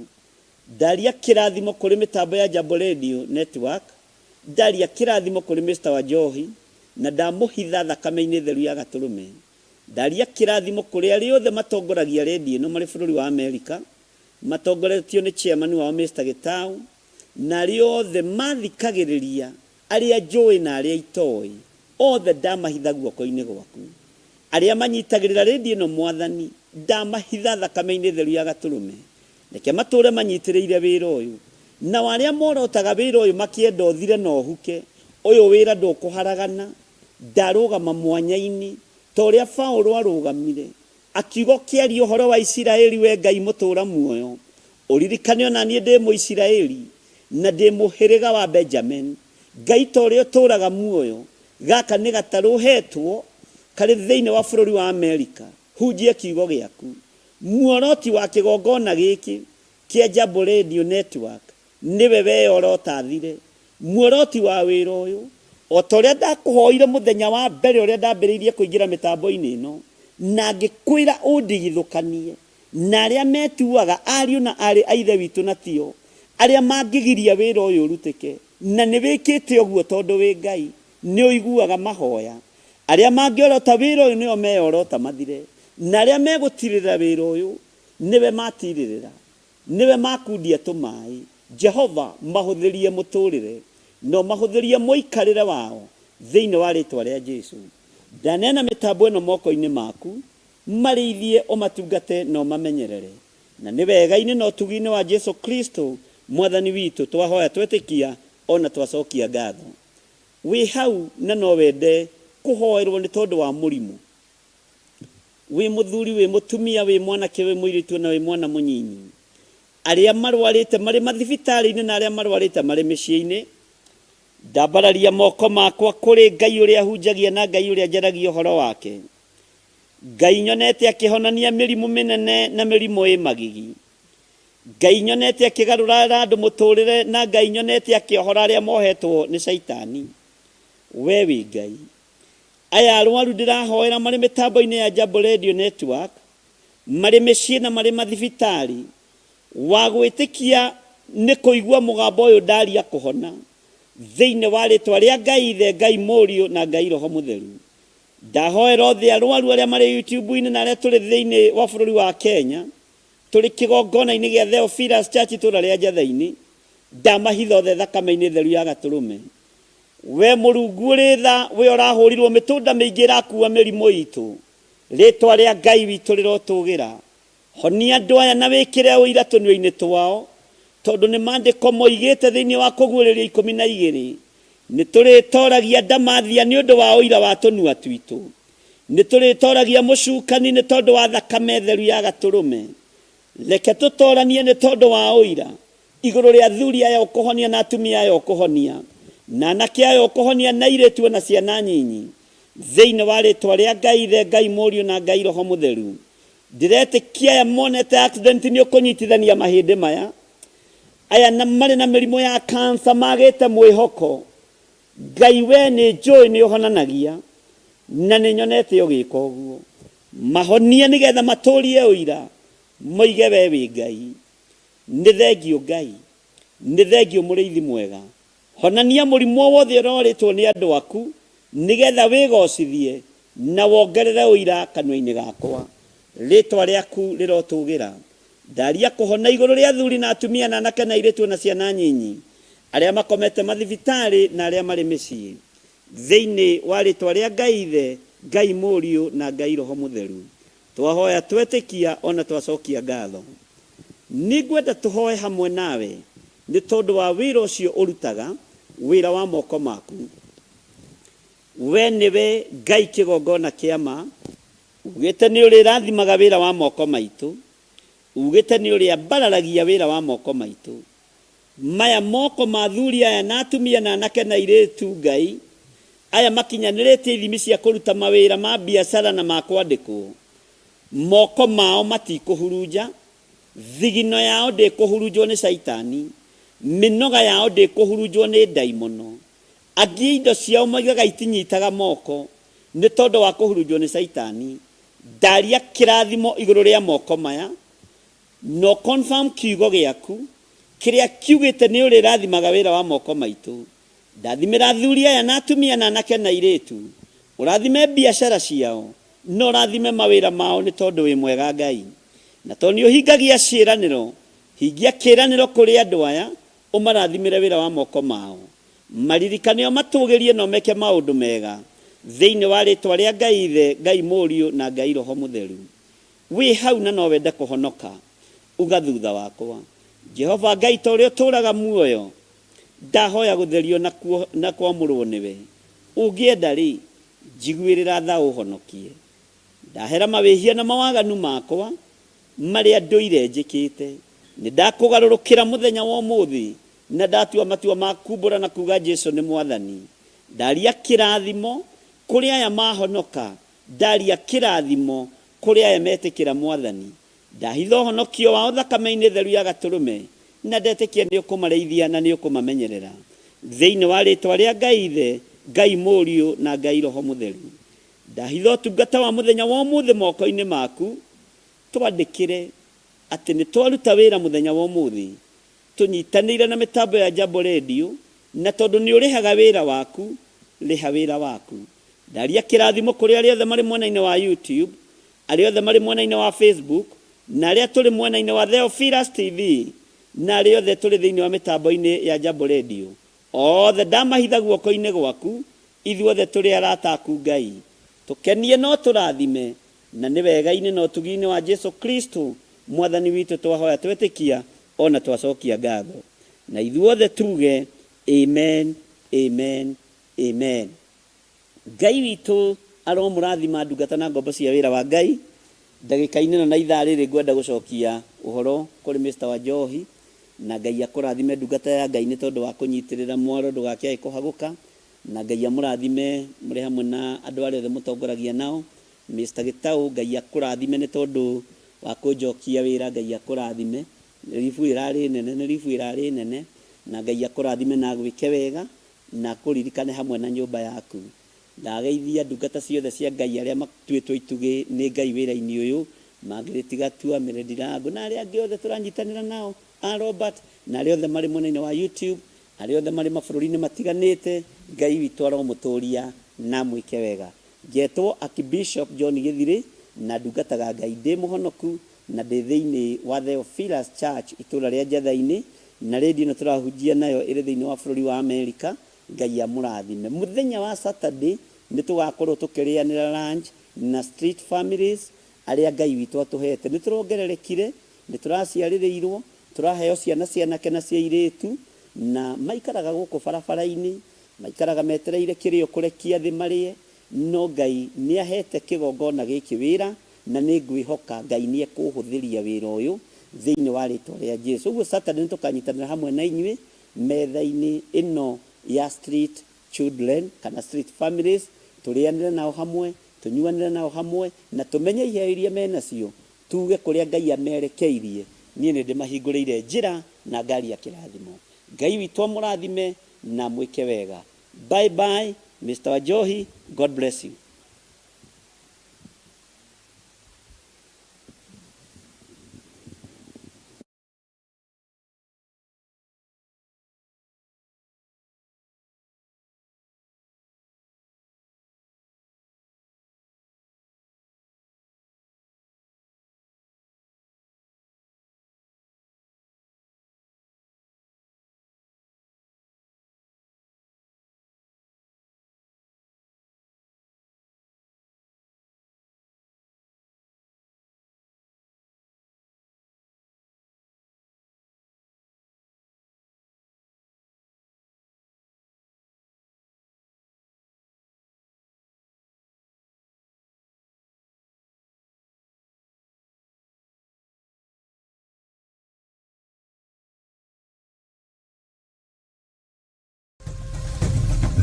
Ndaria kĩrathimo kũrĩ mĩtambo ya Jambo Radio Network. Ndaria kĩrathimo kũrĩ Mister Wanjohi na ndamũhitha thakame-inĩ theru ya Gatũrũme. Ndaria kĩrathimo kũrĩ arĩa othe matongoragia redio ĩno marĩ bũrũri wa Amerika, matongoretio nĩ chairman wao Mister Gĩtaũ, na arĩa othe mathikagĩrĩria, arĩa njũĩ na arĩa itoĩ, othe ndamahitha guoko-inĩ gwaku. Arĩa manyitagĩrĩra redio ĩno Mwathani, ndamahitha thakame-inĩ theru ya Gatũrũme. Reke matũũre manyitĩrĩire wĩra ũyũ. Nao arĩa morotaga wĩra ũyũ makĩenda ũthire na ũhuke, ũyũ wĩra ndũkũharagana. Ndarũgama mwanya-inĩ, ta ũrĩa Paũlũ arũgamire, akiuga ũkĩaria ũhoro wa Isiraeli, Wee Ngai mũtũũra muoyo, ũririkane o na niĩ ndĩ Mũisiraeli, na ndĩ mũhĩrĩga wa Benjamini. Ngai ta ũrĩa ũtũũraga muoyo, gaka nĩ gatarũ ũheetwo karĩ thĩinĩ wa bũrũri wa Amerika, hunjie kiugo gĩaku. Muoroti wa kĩgongona gĩkĩ kĩa Jambo Radio Network nĩwe weyorotathire. Muoroti wa wĩra ũyũ, o ta ũrĩa ndakũhoire mũthenya wa mbere ũrĩa ndambĩrĩirie kũingĩra mĩtambo-inĩ ĩno, na ngĩkwĩra ũndigithũkanie na arĩa metuaga ariũ na aarĩ a Ithe witũ na tio, arĩa mangĩgiria wĩra ũyũ ũrutĩke, na nĩwĩkĩte ũguo tondũ wĩ Ngai, nĩũiguaga mahoya. Arĩa mangĩorota wĩra ũyũ nĩo meyorota mathire, na arĩa megũtirĩrĩra wĩra ũyũ, nĩwe matirĩrĩra. Nĩwe makundia tũmaĩ. Jehova, mahũthĩrie mũtũrĩre, na ũmahũthĩrie mũikarĩre wao, thĩinĩ wa rĩtwa rĩa Jesu. Ndaneana mĩtambo ĩno moko-inĩ maku, marĩithie, ũmatungate, na ũmamenyerere. Na nĩ wega-inĩ na ũtugi-inĩ wa Jesu Kristo, Mwathani witũ, twahoya twetĩkia, o na twacokia ngatho. Wĩ hau na no wende kũhoerwo nĩ tondũ wa mũrimũ? Wĩ mũthuri, wĩ mũtumia, wĩ mwanake, wĩ mũirĩtu ona wĩ mwana mũnyinyi. Arĩa marwarĩte marĩ mathibitarĩ-inĩ na arĩa marwarĩte marĩ mĩciĩ-inĩ, ndambararia moko makwa kũrĩ Ngai ũrĩa hunjagia na Ngai ũrĩa njaragia ũhoro wake. Ngai nyonete akĩhonania mĩrimũ mĩnene na mĩrimũ ĩ magigi. Ngai nyonete akĩgarũra andũ mũtũrĩre na Ngai nyonete akĩohora arĩa mohetwo nĩ caitani. We wĩ Ngai. Aya arwaru ndĩrahoera marĩ mĩtambo-inĩ ya Jambo Radio Network, marĩ mĩciĩ na marĩ mathibitarĩ, wa gwĩtĩkia nĩ kũigua mũgambo ũyũ ndaria kũhona, thĩinĩ wa rĩtwa rĩa Ngai Ithe, Ngai Mũriũ na Ngai Roho Mũtheru. Ndahoera othe arwaru arĩa marĩ YouTube-inĩ na arĩa tũrĩ thĩinĩ wa bũrũri wa Kenya, tũrĩ kĩgongona-inĩ gĩa Theophilus Church itũũra rĩa Njathai-inĩ, ndamahitha othe thakame-inĩ theru ya Gatũrũme. We Mũrungu ũrĩ tha, we ũrahũrirwo mĩtũnda mĩingĩ ĩrakuua mĩrimũ itũ, rĩtwa rĩa Ngai witũ rĩrotũgĩra. Honia andũ aya na wĩkĩre ũira tũnua-inĩ twao, tondũ nĩ Maandĩko moigĩte thĩinĩ wa Kũguũrĩrio 12, Nĩtũrĩtoragia ndamathia nĩ ũndũ wa ũira wa tũnua twitũ. Nĩtũrĩtoragia mũcukani nĩ tondũ wa thakame theru ya Gatũrũme. Reke tũtoranie nĩ tondũ wa ũira. Igũrũ rĩa athuri aya ũkũhonia na atumia aya ũkũhonia, na anake aya ũkũhonia na airĩtu o na ciana nyinyi, thĩinĩ wa rĩtwa rĩa Ngai Ithe, Ngai Mũriũ na Ngai Roho Mũtheru. Ndĩretĩkia aya monete accident nĩ ũkũnyitithania mahĩndĩ maya. Aya na marĩ na mĩrimũ ya cancer magĩte mwĩhoko. Ngai we nĩ njũĩ nĩ ũhonanagia na nĩ nyonete ũgĩka ũguo. Mahonie nĩgetha matũrie ũira moige we wĩ Ngai. Nĩ thengiũ Ngai. Nĩ thengiũ mũrĩithi mwega. Honania mũrimũ o wothe ũrorĩtwo nĩ andũ aku, nĩ getha wĩgocithie na wongerere ũira kanua-inĩ gakwa. Rĩtwa rĩaku rĩrotũgĩra. Ndaria kũhona igũrũ rĩa athuri na atumia na anake na airĩtu o na ciana nyinyi, arĩa makomete mathibitarĩ na arĩa marĩ mĩciĩ. Thĩinĩ wa rĩtwa rĩa Ngai Ithe, Ngai Mũriũ na Ngai Roho Mũtheru. Twahoya twetĩkia o na twacokia ngatho. Nĩngwenda tũhoe hamwe nawe nĩ tondũ wa wĩra ũcio ũrutaga, wĩra wa moko maku. We nĩwe Ngai kĩgongona kĩa ma, ugĩte nĩ ũrĩrathimaga wĩra wa moko maitũ, ugĩte nĩ ũrĩambararagia wĩra wa moko maitũ. Maya moko ma athuri aya na atumia na anake na airĩtu, Ngai, aya makinyanĩrĩtie ithimi cia kũruta mawĩra ma biacara na ma kwandĩkwo, moko mao matikũhurunja, thigino yao ndĩkũhurunjwo nĩ Shaitani, mĩnoga yao ndĩkũhurunjwo nĩ ndaimono. Angĩ indo ciao moigaga itinyitaga moko nĩ tondũ wa kũhurunjwo nĩ caitani. Ndaria kĩrathimo igũrũ rĩa moko maya, no confirm kiugo gĩaku kĩrĩa kiugĩte nĩ ũrĩrathimaga wĩra wa moko maitũ. Ndathimĩra athuri aya na atumia na anake na airĩtu, ũrathime biacara ciao na ũrathime mawĩra mao nĩ tondũ wĩ mwega Ngai. Na tondũ nĩ ũhingagia ciĩranĩro, hingia kĩĩranĩro kũrĩ andũ aya, ũmarathimĩre wĩra wa moko mao. Maririkane ũmatũgĩrie na ũmeke maũndũ mega thĩinĩ wa rĩtwa rĩa Ngai Ithe, Ngai Mũriũ na Ngai Roho Mũtheru. Wĩ hau na no wende kũhonoka, uga thutha wakwa, Jehova Ngai ta ũrĩa ũtũũraga muoyo, ndahoya gũtherio na kwamũrwo nĩwe. Ũngĩenda rĩ, njiguĩrĩra tha ũhonokie. Ndahera mawĩhia na mawaganu makwa marĩa ndũire njĩkĩte. Nĩ ndakũgarũrũkĩra mũthenya wa ũmũthĩ na ndatua matua ma kumbũra na kuga Jesu nĩ Mwathani. Ndaria kĩrathimo kũrĩ aya mahonoka, ndaria kĩrathimo kũrĩ aya metĩkĩra Mwathani. Ndahitha ũhonokio wao thakame-inĩ theru ya Gatũrũme, na ndetĩkia nĩ ũkũmarĩithia na nĩ ũkũmamenyerera. Thĩinĩ wa rĩtwa rĩa Ngai Ithe, Ngai Mũriũ na Ngai Roho Mũtheru. Ndahitha ũtungata wa mũthenya wa ũmũthĩ moko-inĩ maku, twandĩkĩre atĩ nĩ twaruta wĩra mũthenya wa ũmũthĩ tũnyitanĩire na mĩtambo ya Jambo Radio, na tondũ nĩ ũrĩhaga wĩra waku, rĩha wĩra waku. Ndaria kĩrathimo kũrĩ arĩa othe marĩ mwena-inĩ wa YouTube, arĩa othe marĩ mwena-inĩ wa Facebook, na arĩa tũrĩ mwena-inĩ wa Theophilus TV, na arĩa othe tũrĩ thĩinĩ wa mĩtambo-inĩ ya Jambo Radio. Othe ndamahitha guoko-inĩ gwaku, ithuothe tũrĩ arata aku Ngai. Tũkenie no tũrathime, na nĩ wega-inĩ na ũtugi-inĩ wa Jesu Kristo Mwathani witũ twahoya twetĩkia ona twacokia ngatho. Na ithuothe tuge amen, amen, amen. Ngai witũ aromũrathima ndungata na ngombo cia wĩra wa Ngai. Ndagĩka-inĩ ĩno na ithaa rĩrĩ ngwenda gũcokia ũhoro kũrĩ Mr. Wanjohi, na Ngai akũrathime ndungata ya Ngai nĩ tondũ wa kũnyitĩrĩra mwaro ndũgakĩage kũhagũka, na Ngai amũrathime mũrĩ hamwe na andũ arĩa othe mũtongoragia nao. Mr. Gĩtaũ, Ngai akũrathime nĩ tondũ wa kũnjokia wĩra, Ngai akũrathime. Ribu ĩrarĩ nene, nĩ ribu ĩrarĩ nene, na Ngai akũrathime na agwĩke wega, na akũririkane hamwe na nyũmba yaku. Ndageithia ndungata ciothe cia Ngai arĩa matuĩtwo itugĩ nĩ Ngai wĩra-inĩ ũyũ, Margaret Gatua, Melody Rango, na arĩa angĩ othe tũranyitanĩra nao, a Robert, na arĩa othe marĩ mwena-inĩ wa YouTube, arĩa othe marĩ mabũrũri-inĩ matiganĩte, Ngai witũ aromũtũria na amwĩke wega. Ngetwo Archbishop John Gĩthirĩ, na ndungataga Ngai ndĩ mũhonoku, na ndĩ thĩinĩ wa Theophilus Church itũũra rĩa Njatha-inĩ, na radio ĩno tũrahunjia nayo ĩrĩ thĩinĩ wa bũrũri wa Amerika. Ngai amũrathime. Mũthenya wa Saturday nĩ tũgakorwo tũkĩrĩanĩra lunch na street families arĩa Ngai witũ atũhete. Nĩ tũrongererekire, nĩ tũraciarĩrĩirwo, tũraheo ciana cia anake na cia airĩtu, na maikaraga gũkũ barabara-inĩ, maikaraga metereire kĩrĩo kũrekia thĩ marĩe, no Ngai nĩ ahete kĩgongona gĩkĩ wĩra, na nĩ ngwĩhoka Ngai nĩ ekũhũthĩria wĩra ũyũ thĩinĩ wa rĩtwa rĩa Jesu. Ũguo Saturday nĩ tũkanyitanĩra hamwe na inyuĩ metha-inĩ ĩno ya street children kana street families, tũrĩanĩre nao hamwe, tũnyuanĩre nao hamwe, na tũmenye iheo iria menacio, tuge kũrĩa Ngai amerekeirie. Niĩ nĩ ndĩmahingũrĩire njĩra na ngari ya kĩrathimo. Ngai witũ amũrathime na amwĩke wega. Bye bye, Mr. Wanjohi, God bless you.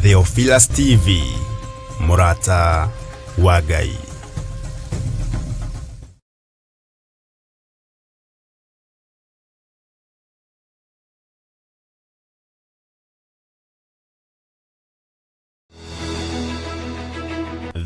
Theophilus TV, mũrata wa Ngai.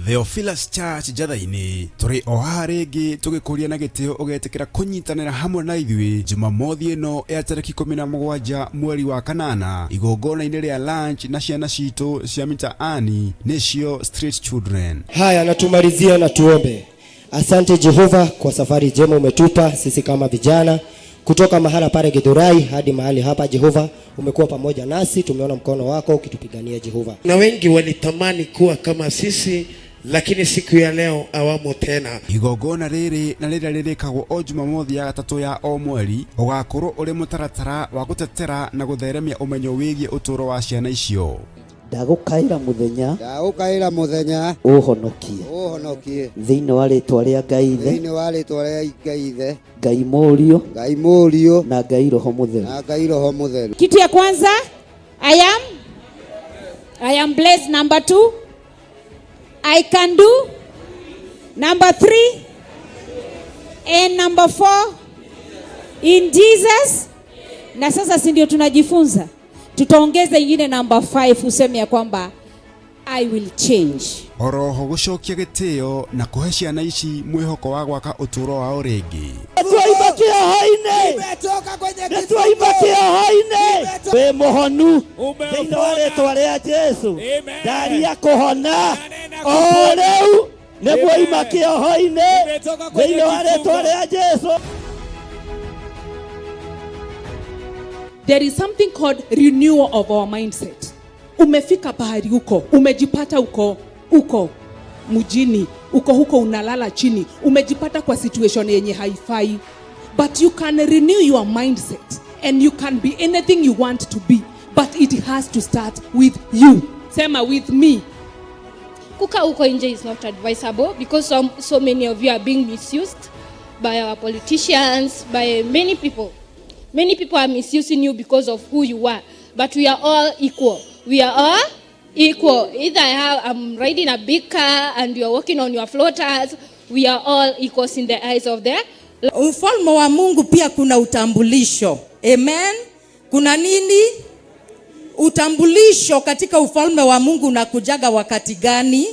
Theophilus Church Njatha-inĩ. Tũrĩ o haha rĩngĩ tũgĩkũria na gĩtĩo ũgetĩkĩra kũnyitanĩra hamwe na ithuĩ Jumamothi ĩno ya tarĩki 17 mweri wa kanana igongona-inĩ rĩa lunch na ciana citũ cia mitaani nĩcio Street Children. Haya, na tumalizie na tuombe. Asante Jehova kwa safari njema umetupa sisi kama vijana kutoka mahala pale Githurai hadi mahali hapa. Jehova, umekuwa pamoja nasi, tumeona mkono wako ukitupigania Jehova. Na wengi walitamani kuwa kama sisi, lakini siku ya leo hawamo tena. Igongona rĩrĩ na rĩrĩa rĩrĩkagwo o Jumamothi ya gatatũ ya o mweri ũgakorwo ũrĩ mũtaratara wa gũtetera na gũtheremia ũmenyo wĩgiĩ ũtũũro wa ciana icio. Ndagũkaĩra mũthenya Ndagũkaĩra mũthenya ũhonokie ũhonokie thĩinĩ wa rĩtwa rĩa Ngai Ithe, thĩinĩ wa rĩtwa rĩa Ngai Ithe, Ngai Mũriũ Ngai Mũriũ na Ngai Roho Mũtheru. na Ngai Roho Mũtheru. Kitu ya kwanza, I am blessed. Number two, I can do. Number three, and number four, in Jesus. Na sasa si ndio tunajifunza, tutaongeza ingine number five, useme ya kwamba I will change. Oroho gũcokia gĩtĩo na kũhe ciana ici mwĩhoko wa gwaka ũtũũro wao rĩngĩ. Nĩtwaima kĩoho-inĩ, nĩtwaima kĩoho-inĩ, wĩ mũhonu thĩinĩ wa rĩtwa rĩa Jesu. Ndaria kũhona o rĩu, nĩmwaima kĩoho-inĩ thĩinĩ wa rĩtwa rĩa Jesu. There is something called renewal of our mindset. Umefika pahali uko, umejipata uko uko mjini, uko huko unalala chini, umejipata kwa situation yenye haifai. But you can renew your mindset and you can be anything you want to be, but it has to start with you. Sema with me. Kukaa huko nje is not advisable because so many of you are being misused by our politicians, by many people. Many people are misusing you because of who you are. But we are all equal. We are all equal. Either I'm riding a big car and you are working on your floaters. We are all equals in the eyes of the Ufalme wa Mungu pia kuna utambulisho. Amen. Kuna nini? Utambulisho katika ufalme wa Mungu unakujaga wakati gani?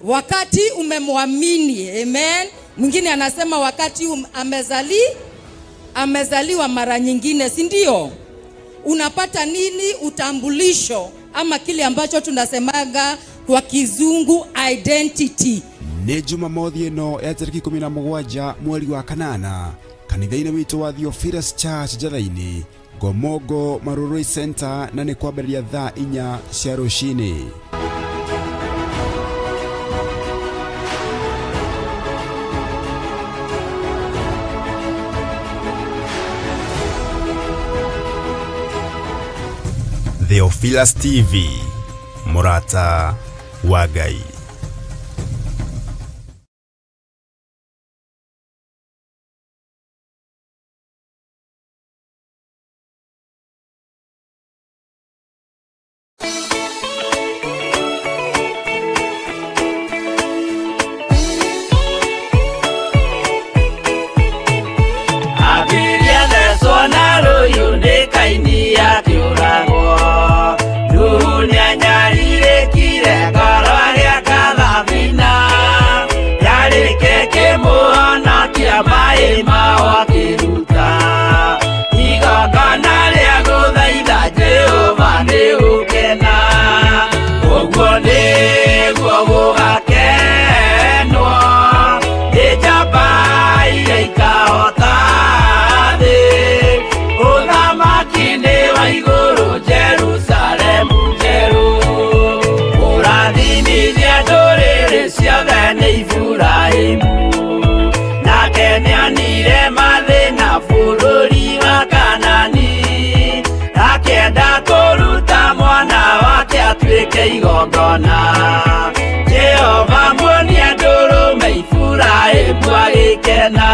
Wakati umemwamini. Amen. Mwingine anasema wakati amezaliwa mara nyingine, si ndio? Unapata nini? Utambulisho ama kile ambacho tunasemaga kwa kizungu identity. Nĩ Jumamothi ĩno ya tarĩki 17 mweri wa kanana kanitha-inĩ witũ wa Theophilus Church Njatha-inĩ, Ngomongo Marurui Center, na nĩ kwambĩrĩria thaa 4 cia rũcinĩ. Theophilus TV, mũrata wa Ngai. Abiria thecwo na rũhiũ nĩ Kaini akĩũragwo. Nuhu nĩanyarirĩkire ngoro agĩaka thabina. Yarĩke kĩmũhonokia maĩ mao akĩruta. Igongona rĩa gũthaitha Jehova nĩ gũkena. Ũguo nĩguo gũgakenwo nĩ njamba iria ikahota thĩ. Ũthamaki nĩ wa igũrũ Jerusalemu njerũ. Kũrathimithia ndũrĩrĩ ciothe nĩ Iburahĩmu. Nake nĩonire mathĩna bũrũri wa Kanani. Akĩenda kũruta mwana wake atuĩke igongona. Jehova muonia ndũrũme Iburahĩmu agĩkena.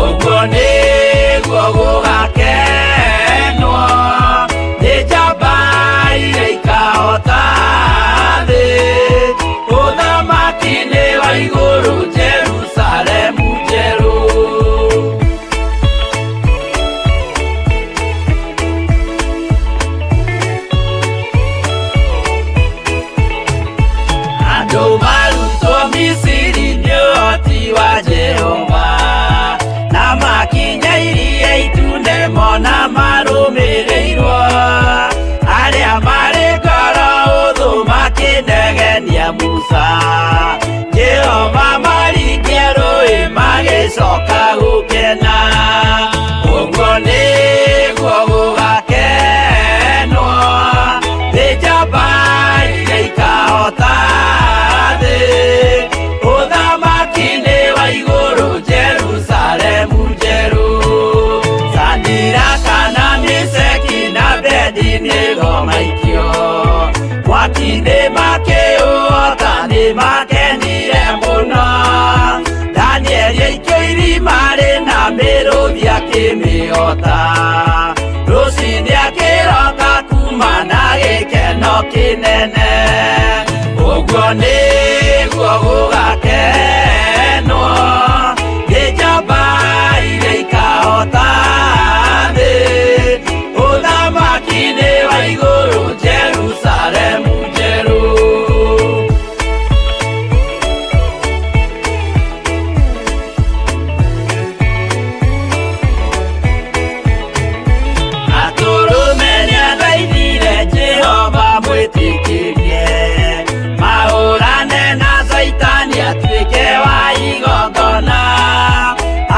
Ũguo nĩguo gũgakenwo nĩ njamba iria ikahota thĩ. Ũthamaki nĩ wa igũrũ Jerusalemu njerũ. Jehova na makinya iria itune mona marũmĩrĩirwo arĩa marĩ ngoro ũthũ makĩnegenia Musa Jehova maringia rũĩ magĩcoka gũkena ũguo nĩguo gũgakenwo nĩ njamba iria ikahota thĩ ũthamaki-inĩ wa igũrũ Jerusalemu njerũ Sadiraka na Meshaki na Abednego maikio mwaki-inĩ makĩũota nĩ makenire mũno Danieli aikio irima rĩna mĩrũthi akĩmĩota rũcinĩ akĩroka kuma na gĩkeno kĩnene ũguo nĩguo gũgakenwo nĩ njamba iria ikahota thĩ ũthamaki-inĩ wa igũrũ Jerusalemu njerũ. Atũrũme nĩathaithire Jehova mwĩtĩkĩrie mahũrane na Caitani atuĩke wa igongona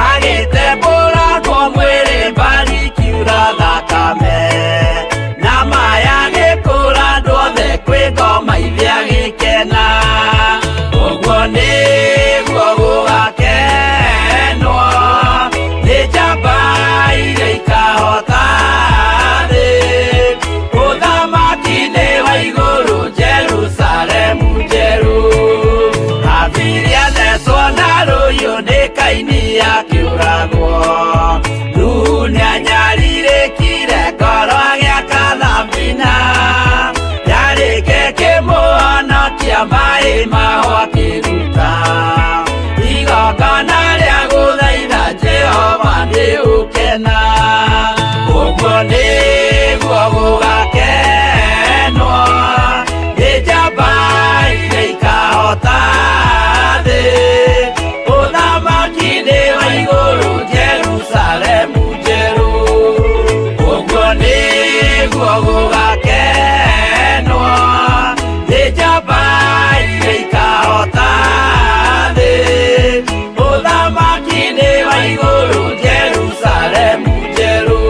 agĩtembũrangwo mwĩrĩ mbari ikiura thakame na maya gĩkũra andũ othe kwĩ ngoma ithe agĩkena ũguo nĩguo gũgakenwo nĩ njamba iria ikahota thĩ ũthamaki-inĩ wa igũrũ Jerusalemu njerũ Habili athecwo na rũhiũ nĩ Kaini akĩũragwo Nuhu nĩanyarirĩkire ngoro agĩaka thabina yarĩke kĩmũhonokia maĩ maho akĩruta igongona rĩa gũthaitha Jehova nĩ ũkena ũguo nĩguo gũgakenwo nĩ njamba iria ikahota thĩ ũthamaki-inĩ wa igũrũ Jerusalemu njerũ ũguo nĩguo gũgakenwo nĩ njamba iria ikahota thĩ ũthamaki-inĩ wa igũrũ Jerusalemu njerũ.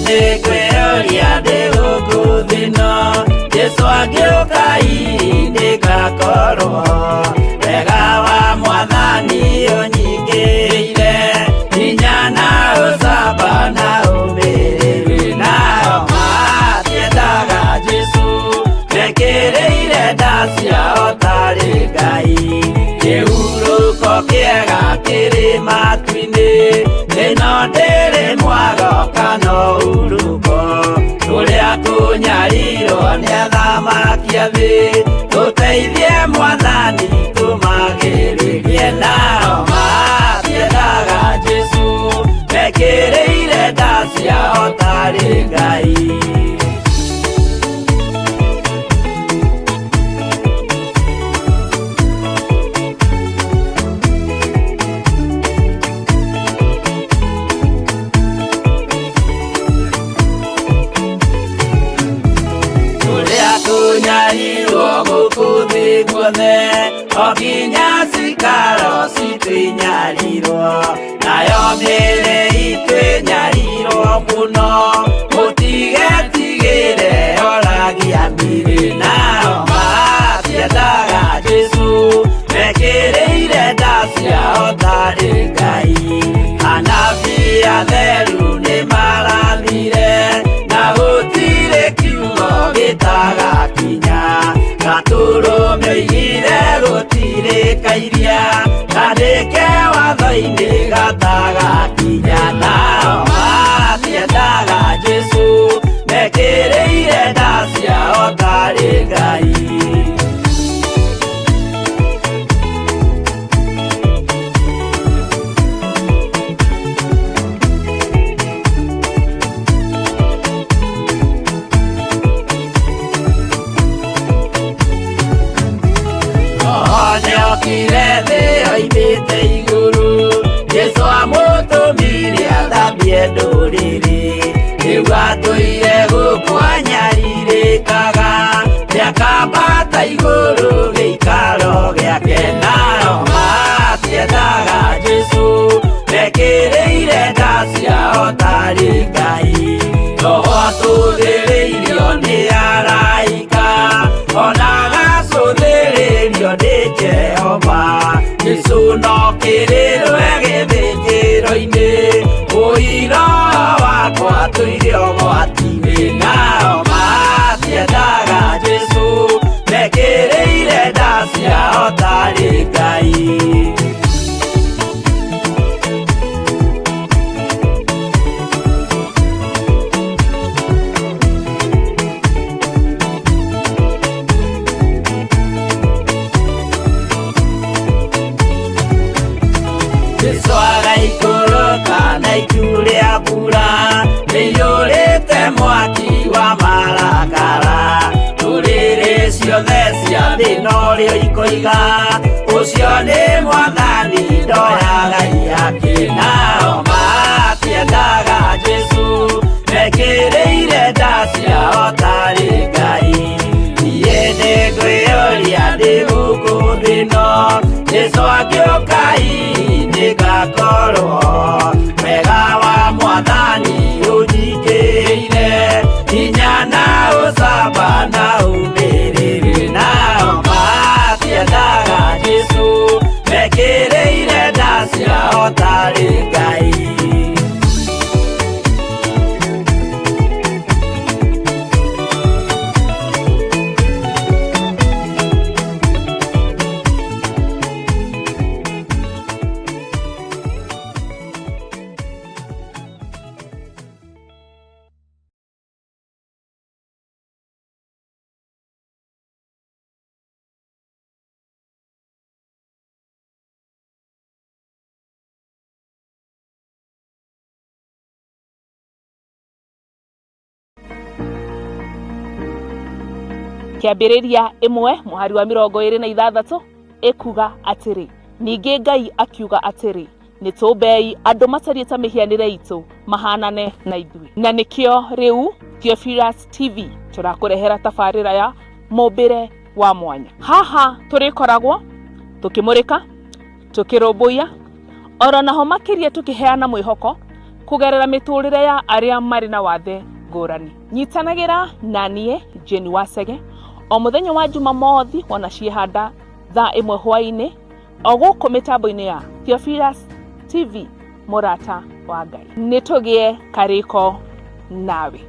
Nĩngwĩyũria ndĩ gũkũ thĩ ĩno Jesũ angĩũka hihi nĩngakorwo wega wa mwathani ũnyingĩrĩire hinya na ũcamba na ũmĩrĩru nao matiendaga Jesũ mekĩrĩire nda ciao tarĩ Ngai kĩhurũko kĩega kĩrĩ matu-inĩ ĩno ndĩrĩ mwago kana ũhurũko kũrĩa kũnyarirwo nĩ athamaki a thĩ tũteithie mwathani tũmagĩrĩrie nao matiendaga Jesũ mekĩrĩire nda ciao tarĩ Ngai. Kũrĩa kũnyarirwo gũkũ thĩ guothe o nginya cikaro citũ inyarirwo nayo mĩĩrĩ itũ ĩnyarirwo mũno mũtigetigĩre oragia mĩrĩ nao matiendaga Jesũ mekĩrĩire nda ciao tarĩ Ngai anabii atheru nĩmarathire na gũtirĩ kiugo gĩtagakinya gatũrũme. iria kandĩke watho-inĩ gatagakinya nao matiendaga Jesũ mekĩrĩire nda ciao tarĩ Ngai. Nĩokire thĩ oimĩte igũrũ Jesũ amũtũmire athambie ndũrĩrĩ rĩu atũire gũkũ anyarirĩkaga nĩakambata igũrũ gĩikaro gĩake nao matiendaga Jesũ mekĩrĩire nda ciao tarĩ Ngai roho atũthĩrĩirio nĩ araika ona agacũthĩrĩrio nĩ Jehova Jesũ no kĩrĩrwe gĩthĩnjĩro-inĩ ũira wakwa tũire ũgwati-inĩ nao matiendaga Jesũ mekĩrĩire nda ciao tarĩ Ngai. Jesũ agaikũrũka na itu rĩa mbura rĩiyũrĩte mwaki wa marakara ndũrĩrĩ ciothe cia thĩ norĩo ikoiga ũcio nĩ mwathani ndoyaga iakĩ nao matiendaga Jesũ mekĩrĩire nda ciao tarĩ Ngai niĩ nĩngwĩyũria ndĩ gũkũ thĩ ĩno Jesũ angĩũka hihi nĩngakorwo wega wa mwathani ũnyingĩrĩire hinya na ũcamba na ũmĩrĩru nao matiendaga Jesũ mekĩrĩire nda ciao tarĩ Ngai. Kĩambĩrĩria 1 mũhari wa 26 ĩkuga atĩrĩ ningĩ Ngai akiuga atĩrĩ nĩ tũmbei andũ matariĩ ta mĩhianĩre itũ mahanane na ithuĩ. Na nĩkĩo rĩu Theophilus TV tũrakũrehera tabarĩra ya mũmbĩre wa mwanya. Haha tũrĩkoragwo tũkĩmũrĩka, tũkĩrũmbũiya, oro naho makĩria tũkĩheana mwĩhoko kũgerera mĩtũrĩre ya arĩa marĩ na wathe ngũrani. Nyitanagĩra na niĩ Jane Wacege o mũthenya wa Jumamothi wona ciĩhanda thaa 1 hwaĩ-inĩ o gũkũ mĩtambo-inĩ ya Theophilus TV mũrata wa Ngai. Nĩ tũgĩe karĩko nawe.